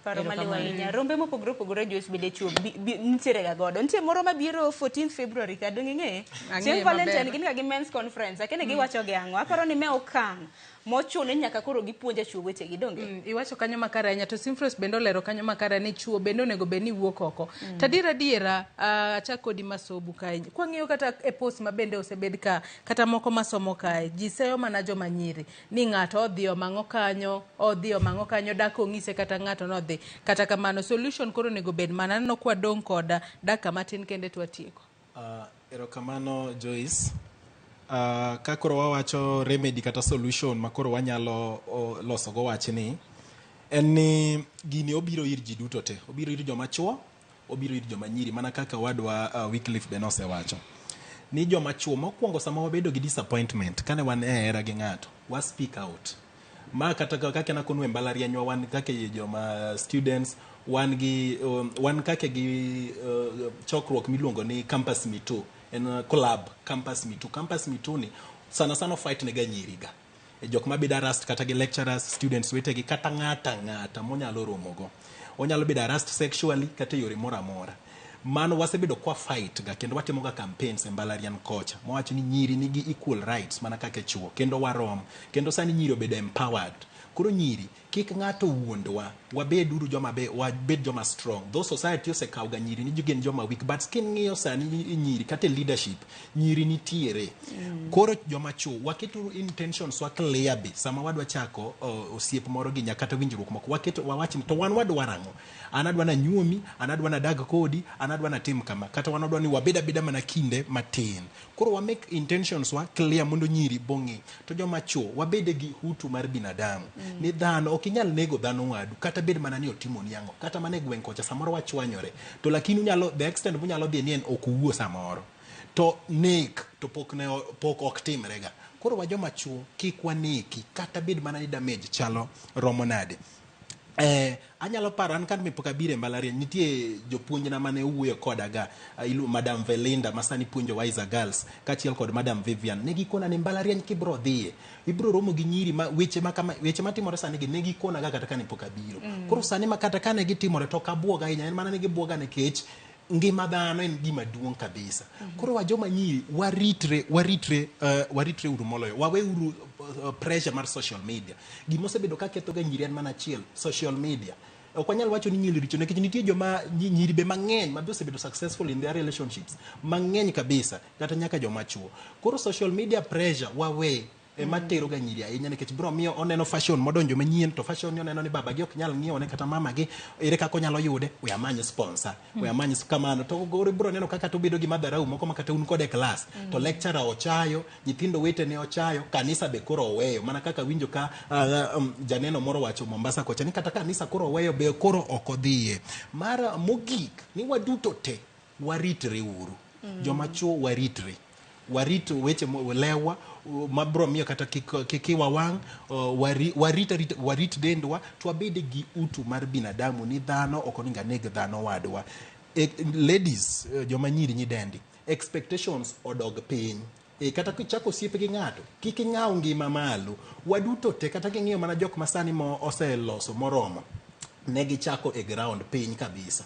Paro maliw Erokamano. ahinya. Rombe mopogore opogore Joyce bende chuo nitiere ga godo. Nitie moro mabiro 14 February ka dong' ing'eye? Ang'eye Chieng' Valentine maber. gin ga gi men's conference. Akene giwacho gi ang'o? Aparo ni me okang' mochuno ni nyaka koro gipuonj chuo wechegi donge? Iwacho kanyo makare ahinya to Simfros bende olero kanyo makare ni chuo bende onego bed ni wuok oko. To adier adiera, achak kodi Masobu kae. Kwang'iyo kata e post ma bende osebed ka kata moko masomo kae, ji seyo mana joma nyiri ni ng'ato odhi omang'o kanyo, odhi omang'o kanyo, dak ong'ise kata ng'ato nodhi. Kata kamano solution koro onego bed mana aneno kwadong' kod dakika matin kende to watieko. Erokamano Joyce. Ka koro wawacho remedy kata solution ma koro wanyalo loso go wachni, en ni gini obiro ir ji duto te. Obiro ir joma chuo, obiro ir joma nyiri, mana kaka wadwa Wycliffe be nosewacho. Ni joma chuo mokwongo sama wabedo gi disappointment kane wan e hera gi ng'ato, wa speak out. Ma kata kaka nakonu e mbalarianywa wan kaka joma students, wan gi wan kaka gi chokruok miluongo ni Campus Me Too. En club Campus Me Too. Campus Me Too ni sana sana fight ne ga nyiri ga. E jok mabedo harassed kata gi lecturers, students wetegi, kata ng'ata ng'ata monyalo romogo. Onyalo bedo harassed sexually kata e yore moro amora. Mano wasebedo kwa fight ga kendo watimo ga campaigns e mbalariany kocha. Mawacho ni nyiri nigi equal rights mana kaka chuo kendo warom. Kendo sani nyiri obedo empowered. Koro nyiri Kik ng'ato wuondwa, wabed uru joma be, wabed joma strong. Though society osekawo ga nyiri ni gin joma weak, but king'iyo sani nyiri kata e leadership, nyiri nitiere. Koro joma chuo, waketuru intentions wa clear be sama wadwa chako osiep moro gi kata winjruok moko. Waketo wawach ni to wan wadwaro ang'o? An adwa nanyuomi, an adwa nadag kodi, an adwa natim kama. Kata wan wadwa ni wabed abeda mana kinde matin. Koro wa make intentions wa clear mondo nyiri bong'e. To joma chuo, wabede gi hutu mar binadamu. Ni dhano, ok inyal nego dhano wadu, kata bed mana ni otimoni ang'o. Kata mana e gweng' kocha, samoro wachwanyore. To lakini unyalo, the extent munyalo dhi ni en ok uwuo samoro. To nek, to pok, ne, pok ok timre ga. Koro wa joma chuo, kik waneki, kata bed mana ni damage chalo romo nade. Anyalo paro an kane pok abiro e mbalariany nitie jopuonjna mane owuoyo koda ga Madam Velinda ma sani puonjo Wiser Girls kaachiel kod Madam Vivian. Ne gikona ni mbalariany kibro dhiye ibro romo gi nyiri ma weche ma kama weche matimore sani gi ne gikona ga kata kane pok abiro. Koro sani ma kata kane gitimore to ok abuoga ahinya en mana ni gibuoga nikech ngima dhano en gima duong' kabisa. Koro wa joma nyiri waritre waritre waritre uru moloyo. Wawe uru pressure mar social media. Gima osebedo ka ketho ga nyiri en mana achiel, social media. Ok wanyal wacho ni nyiri richo nikech nitie joma nyiri be mang'eny ma be osebedo successful in their relationships mang'eny kabisa kata nyaka joma chuo. Koro social media pressure wawe ema tero ga nyiri ahinya nikech bro miyo oneno fashion modonjo manyien to fashion ni oneno ni baba gi ok nyal ng'iewo ne kata mama gi ere kaka onyalo yude we amany sponsor we amany kamano to koro ibro neno kaka to obedo gi madharau moko ma kata un kode e class to lecturer ochayo nyithindo wetene ochayo kanisa be koro oweyo mana kaka winjo ka janeno moro wacho Mombasa kocha ni kata kanisa koro oweyo be koro ok odhiye mar mogik ni waduto te waritre uru joma chuo waritre warit weche lewa mabro miyo kata kik iwa wang' warit warit dendwa to wabed gi utu mar binadamu ni dhano ok onego aneg dhano wadwa. Ladies, joma nyiri nyidendi, expectations odog piny. Kata kichako osiep gi ng'ato kik ing'aw ngima malo. Waduto te kata king'iyo mana jok masani mo oseloso moromo ne gichako e ground piny kabisa.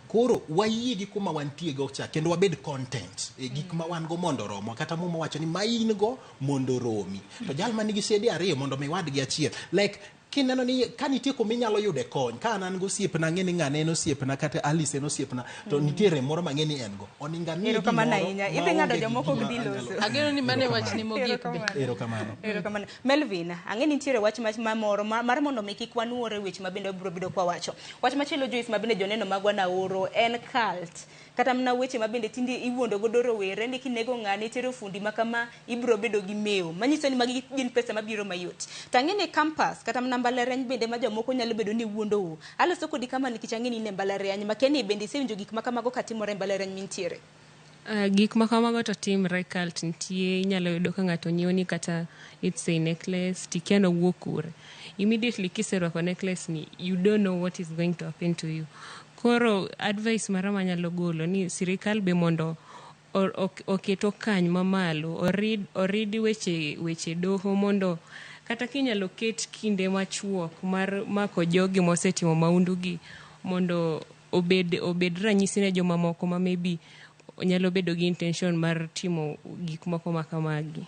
Koro wayie gi kuma wantie go cha kendo wabed content. Gik ma wan go mondo oromo kata Muma wacho ni ma in go mondo oromi. To jal man nigi sede ariyo mondo mi wadgi achiel. Like kineno ni ka nitie kuma inyalo yude kony ka an an gosiepna ang'e ni ng'ane en osiepna kata Alice en osiepna to nitie rem moro mang'e ni en go oningo amiye Erokamano gimoro ahinya. Idhi ng'ado maonge gi jomoko gima ok dhi anyalo- loso. Ageno ni mano e wachni mogik be. Erokamano. Erokamano. Melvin, ang'e ni nitiere wach mamoro mar mondo mi kik wanuore weche ma bende wabiro bedo kwa wacho. Wach machielo Joyce ma bende joneno magwa naoro en cult. Kata mana weche ma bende tinde iwuondo godo rowere ni kinego ng'ane itero fundi ma kama ibiro bedo gi mewo. Manyiso ni magi gin pesa mabiro mayot. To ang'e ni campus kata mana mbalariany bende ma jomoko nyalo bedo ni wuondou. Aloso kodi kama nikech ang'e ni in e mbalariany. Makia ni bende isewinjo gik ma kamago katimore e mbalariany mintiere. Gik ma kamago to timre, cult nitie, inyalo yudo ka ng'ato nyiewo ni kata let's say necklace, tikia nowuok kure. Immediately kiserwako necklace ni, you don't know what is going to happen to you. Koro advice mara manyalo golo ni sirikal be mondo oket okang' mamalo, orid weche doho mondo kata kinyalo ket kinde machuok mar mako jogi mosetimo maundu gi mondo obed ranyisi ne jomamoko ma maybe nyalo bedo gi intention mar timo gik moko ma kamagi.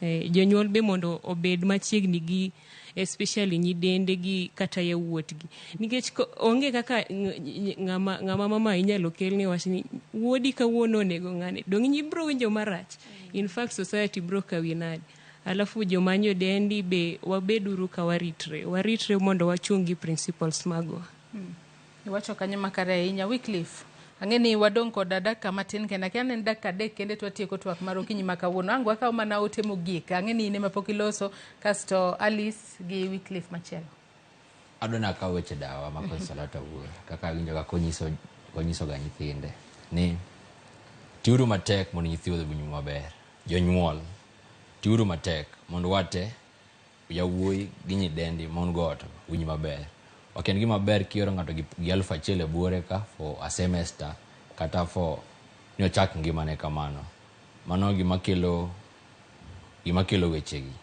Jonyuol be mondo obed machiegni gi especially nyidende gi kata yawuotgi. Nikech onge kaka ng'ama mama inyalo kelni wach ni wuodi kawuono onego ng'ane. Dong' ibro winjo marach. In fact society bro kawi nade. Alafu joma nyodendi be wabeduru ka waritre. Waritre mondo wachung' gi principles magwa. Iwacho kanyo makare ahinya. Wycliffe, ang'e ni wadong' kod dakika matin kende. Akia ni en dakika 3 kende to watieko twak mar okinyi ma kawuono. Ang' wakaw mana ote mogik. Ang'e ni in ema pok iloso, kasto Alice gi Wycliffe machielo. Adwa ni akaw weche dawa ma Consolata wuoyo. Kaka awinjo kaka onyiso ga nyithinde ni tiuru matek mondo nyithiu odhi nyime maber. Jonyuol, tiuru matek mondo wate yawuoyi gi nyidendi mon go ot winj maber. Ok en gima ber kioro ng'ato gi 1000 e buore ka for a semester kata for ni ochak ngimane kamano. Mano gima kelo wechegi.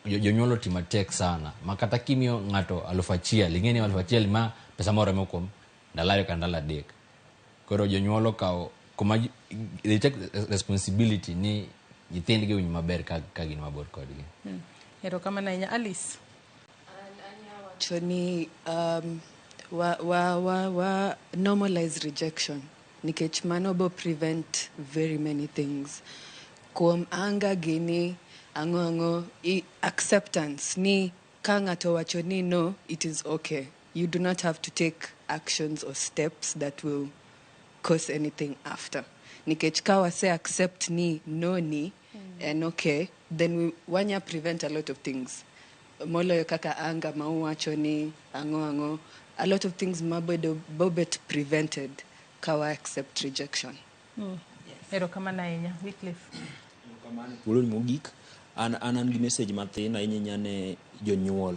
Jonyuol oti matek sana. Ma kata kimiyo ng'ato 1000, ing'e ni 1000 ma pesa moromo kuom ndalo 2 kata ndalo 3. Koro jonyuol okawo kuma they take responsibility ni nyithindgi owinj maber ka gin mabor kodgi. Erokamano ahinya. Alice. wacho ni um, wa, wa, wa, wa normalize rejection nikech mano bo prevent very many things kuom anga gini ang'o ang'o i acceptance ni ka ng'ato wacho ni no it is okay you do not have to take actions or steps that will cause anything after nikech ka wase accept ni no ni en okay then we wanya prevent a lot of things moloyo kaka anga ma uwacho ni ang'o ang'o a lot of things mabedo bobet prevented ka wa accept rejection Erokamano ahinya Wycliffe. Thuoloni mogik an an an gi message mathin ahinya ahinya ne jonyuol.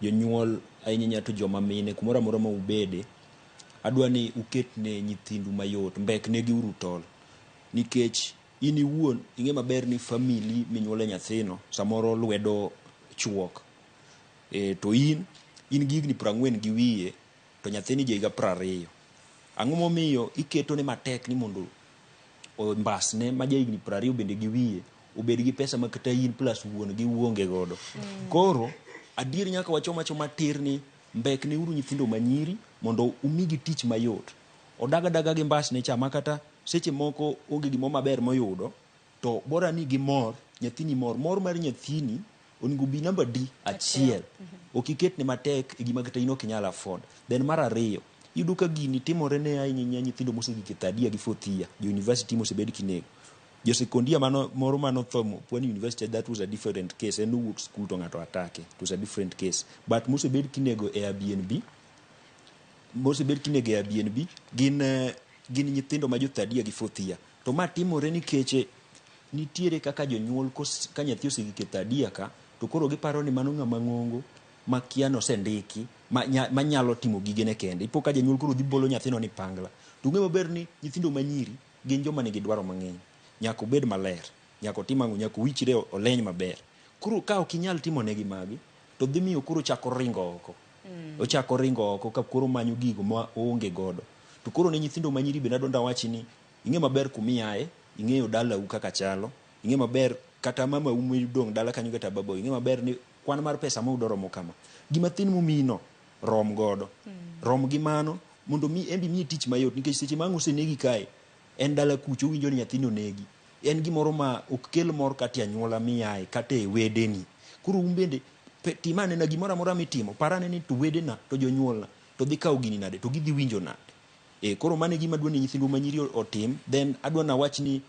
Jonyuol ahinya ahinya to joma mine kumoro amora ma ubede adwa ni uket ne nyithindu mayot mbek negi uru tol nikech in iwuon ing'e maber ni family minyuole nyathino samoro lwedo chuok e, to in in gi higni 40 gi wiye to nyathini ja higa 20 ang'o momiyo iketone matek ni mondo ombasne ma ja higni 20 bende gi wiye obed gi pesa ma kata in plus wuon gi uonge godo koro adier nyaka wachom achoma tir ni mbekne uru nyithindo manyiri mondo umigi tich mayot odag adaga gi mbasne cha ma kata seche moko onge gimoro maber moyudo to bora ni gimor nyathini mor mor mar nyathini onego bi namba d achiel ok iketne matek e gima kata in ok inyal afford then mar ariyo iyudo ka gini timore ne ahinya ahinya nyithindo mosegik e third year gi fourth year jo university mosebed kinego jo second year mano moro manotho Pwani University that was a different case en nowuok school to ng'ato atake it was a different case but mosebed kinego e Airbnb mosebed kinego e Airbnb gin eh, gin nyithindo ma jo third year gi fourth year to ma timore nikech eh, nitiere kaka jonyuol kos, ka nyathi osegik e third year ka to koro giparo ni mano ng'ama ng'ongo ma kia nosendiki ma, nya, ma nyalo timo gigene kende ipo ka janyuol koro dhi bolo nyathino ni pangla to ung'e maber ni nyithindo manyiri gin joma nigi dwaro mang'eny nyaka obed maler nyaka otim ang'o nyaka owichre oleny maber koro ka ok inyal timo negi magi to dhi miyo koro chako ringo oko ochako ringo oko ka koro manyo gigo ma oonge godo to koro ne nyithindo manyiri bende adwa ndawachi ni ing'e maber kumiaye ing'eyo dalau kaka chalo ing'e maber kata mamau modong' dala kanyo kata babau ing'e maber ni kwan mar pesa moyudo romo kama gima thin momiyino rom godo rom gi mano mondo mi en be miye tich mayot nikech seche ma ang' osenegi kae en dala kucho owinjo ni nyathini onegi en gimoro ma ok kel mor kata e anyuola miaye kata e wedeni koro un bende tim anena gimoro amora mitimo par ane ni to wedena to jonyuolna to dhi kawo gini nade to gidhi winjo nade e, koro mano e gima adwa ni nyithindwa manyiri otim then adwa nawach ni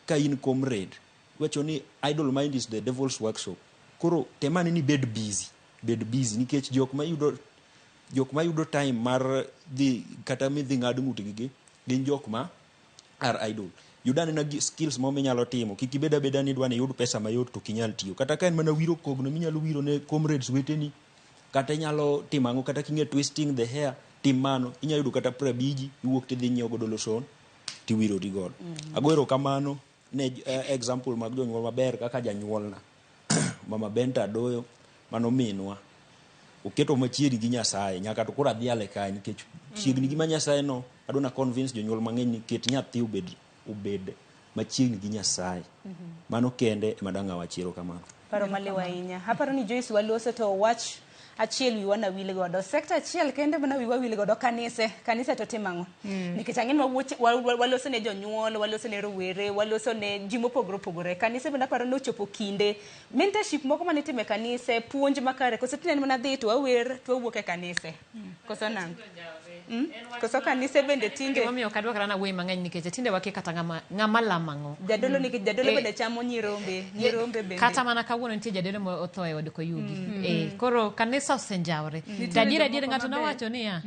ka in comrade iwacho ni idle mind is the devil's workshop koro tem ane ni bed busy bed busy nikech jok mayudo jok mayudo time mar dhi kata midhi ng'ad ng'utgi gi gin jok ma are idle yud anena gi skills moro minyalo timo kik ibed abeda ni idwa ni iyud pesa mayot to ok inyal tiyo kata ka en mana wiro kogno minyalo wiro ne comrades weteni kata inyalo timo ang'o kata king'e twisting the hair tim mano inyalo yudo kata prabiji iwuok tidhi inyiewo godo lotion tiwirori godo ago erokamano ne eh, example mag jonyuol maber kaka janyuolna mama Benta Adoyo mano minwa oketo machiegni gi Nyasaye nyaka to koro adhiale kae nikech chiegni gi ma Nyasaye no adwa na convince jonyuol mang'eny ni ket nyathi obed obed machiegni gi Nyasaye mano kende ema dang' awach erokamano Paro maliw ahinya. Aparo ni Joyce waloso to wach achiel wiwa na wil godo. Sekta achiel kende mana wiwa wil godo kanise. Kanise to timo ang'o? Nikech ang'e ni wawuoch- wa- wa- waloso ne jonyuol, waloso ne rowere, waloso ne ji mopogore opogore. Kanise bende aparo ni ochopo kinde. Mentorship moko mane itimo e kanise, puonj makare, koso tinende mana dhi to wawer to wawuok e kanise. Koso nang'o? Mm? Koso kanise bende tinde Gimomiyo ok adwa kata nawuoyi mang'eny nikech tinde wakia kata ng'ama ng'ama lamo ang'o. jadolo nikech jadolo Eh, bende chamo nyirombe, nyirombe bende. Kata mana kawuono nitie jadolo motho e od Koyugi. Eh, koro kanisa osenjawre. Nitie To adier adier jomoko ng'ato maber. nowacho niya,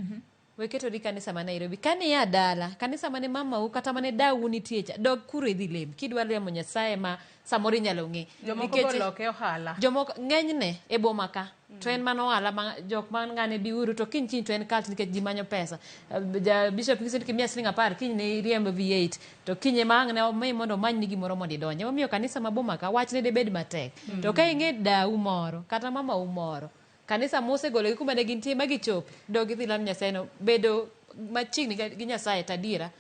we ketori kanisa ma Nairobi. Kane ia dala, kanisa mane mamau kata mane dau nitie cha, dog kuro idhi lem. Kidwa lemo Nyasaye ma samoro inyalo ng'e. Jomoko Nikech- boloke ohala. Jomoko ng'enyne e boma ka to en mana ohala ma jok man ng'ane biuru to kiny kiny to en cult nikech ji manyo pesa. Eh, Ja bishop nyisi ni kimiya siling 10 kiny ne iriemb V8 to kiny ema ang' ne omiyi mondo omanyni gimoro mondo idonje. Emomiyo kanisa ma boma ka wachne debed matek. To ka ing'e dau moro kata mamau moro kanisa mosegologi kuma ne gintie ma gichopo dog idhi lam Nyasaye no bedo machiegni gi Nyasaye to adiera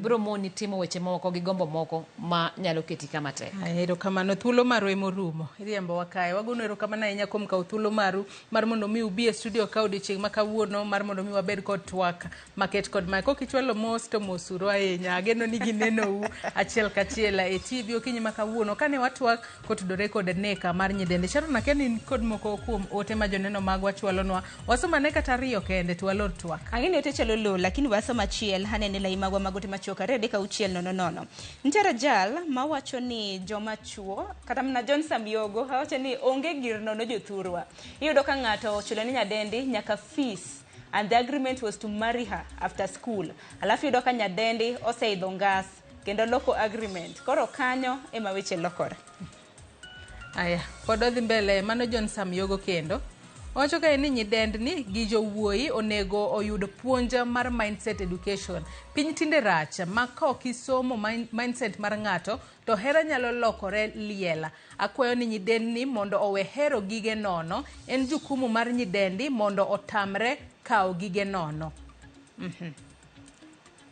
biro moni timo weche moko gi gombo moko ma nyalo keti kama tek. Erokamano, thuolo marwa emorumo. Iriembowa kae. Wagono erokamano ahinya kuom kawo thuolo maru mar mondo mi ubi e studio ka odiochieng' ma kawuono mar mondo mi wabed kod twak maket kod mae. Kok ichwalo mos to mosuru ahinya. Ageno ni ginenou achiel kachiel e TV okinyi ma kawuono kane watwak kotudore kod neka mar nyidendi. Sharon, akia ni in kod moko kuom ote ma joneno magwa chwalonwa. Wasom ane kata ariyo kende to walor twak. Ang'e ni ote chalo lo, lakini wasom achiel anene lai magwa mag ote machuok 2 3 6 0 0. Nitiere jal mawacho ni joma chuo kata mana John Samyogo wacho ni onge gir nono jothurwa. Iyudo ka ng'ato ochulo ne nyadendi nyaka fees and the agreement was to marry her after school. Alafu iyudo ka nyadendi oseidho ngas kendo loko agreement. Koro kanyo ema weche lokore. Aya, pod odhi mbele mano John Samyogo kendo. Owacho kae ni nyidendni gi jowuoyi onego oyud puonj mar mindset education. Piny tinde rach ma ka ok isomo mindset mar ng'ato to hera nyalo lokore liel. Akwayo ni nyidendni mondo owe hero gige nono. En jukumu mar nyidendi mondo otamre kawo gige nono.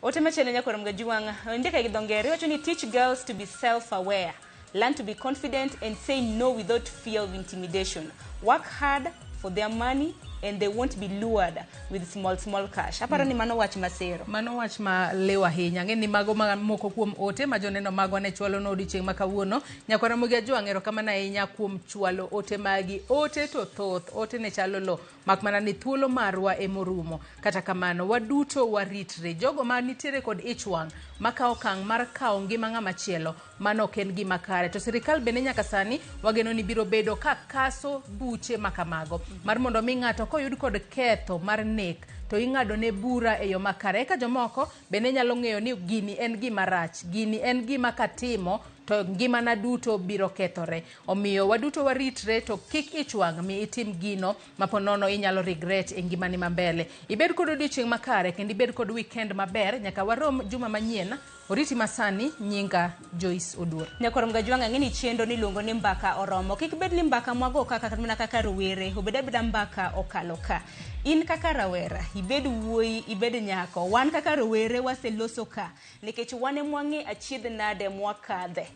Ote machielo nyakoro Mgajuang' ondike gi dho ngere wacho ni teach girls to be self-aware, learn to be confident and say no without fear of intimidation. Work hard for their money and they won't be lured with small small cash. Aparo ni mano wach masero. Mano wach ma liw ahinya. Ang'e ni mago ma moko kuom ote ma joneno magwa ne chwalo no odiochieng' ma kawuono. Nyakwara Ramogi Ajwang' erokamano ahinya kuom chwalo ote magi. Ote to thoth, ote ne chalo lo. Mak mana ni thuolo marwa emorumo. Kata kamano, waduto waritre. Jogo ma nitiere kod ich wang' makawo okang' mar kawo ngima ng'ama chielo, mano ok en gima kare. To sirikal bende nyaka sani wageno ni biro bedo ka kaso buche makamago. Mar mondo mi ng'ato koyud kod ketho mar nek to ing'ado ne bura e yo makare. Eka jomoko bende nyalo ng'eyo ni gini en gima rach, gini en gima katimo to ngimana duto biro kethore. Omiyo waduto waritre to kik ich wang' mi itim gino ma ponono inyalo regret e ngimani ma mbele. Ibed kod odiochieng' makare kendo ibed kod weekend maber nyaka warom juma manyien. Oriti masani, nyinga Joyce Oduor. Nyakwar Mgajuang' ang'e ni chenro niluongo ni mbaka oromo. Kik bed ni mbaka mwago kaka mana kaka rowere, obed abeda mbaka okalo ka. In kaka rawera, ibed wuoyi, ibed nyako. Wan kaka rowere waseloso ka nikech wan ema wang'e achiedh nade mwakadhe.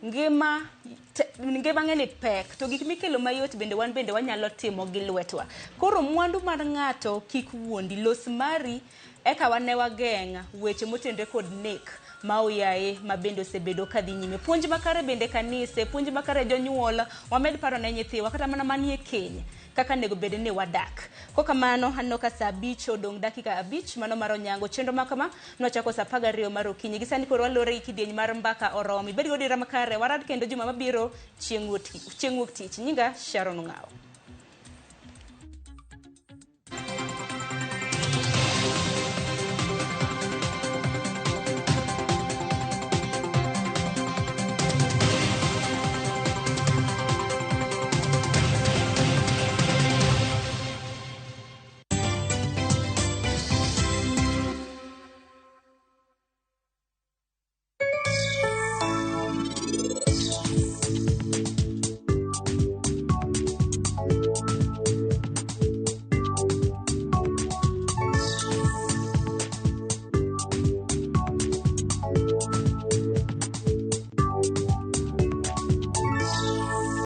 Ngima ngima ng'e ni pek to gik mikelo mayot bende wan bende wanyalo timo gi lwetwa. Koro mwandu mar ng'ato kik wuondi, los mari eka wane wageng' weche motenore kod nek ma oyaye ma bende osebedo kadhi nyime. Puonj makare bende kanise, puonj makare jonyuol, wamed paro ne nyithiwa kata mana manie keny kaka onego bed ni wadak. Kokamano aneno ka saa 5 odong' dakika 5 mano mar onyango. Chenro ma kama nwachako saa 12 mar okinyi. Gi sani koro walore gi kidieny mar mbaka oromo. Ibed gi odira makare, warad kendo juma mabiro chieng' wuok tich. Nyinga Sharon Ong'awo.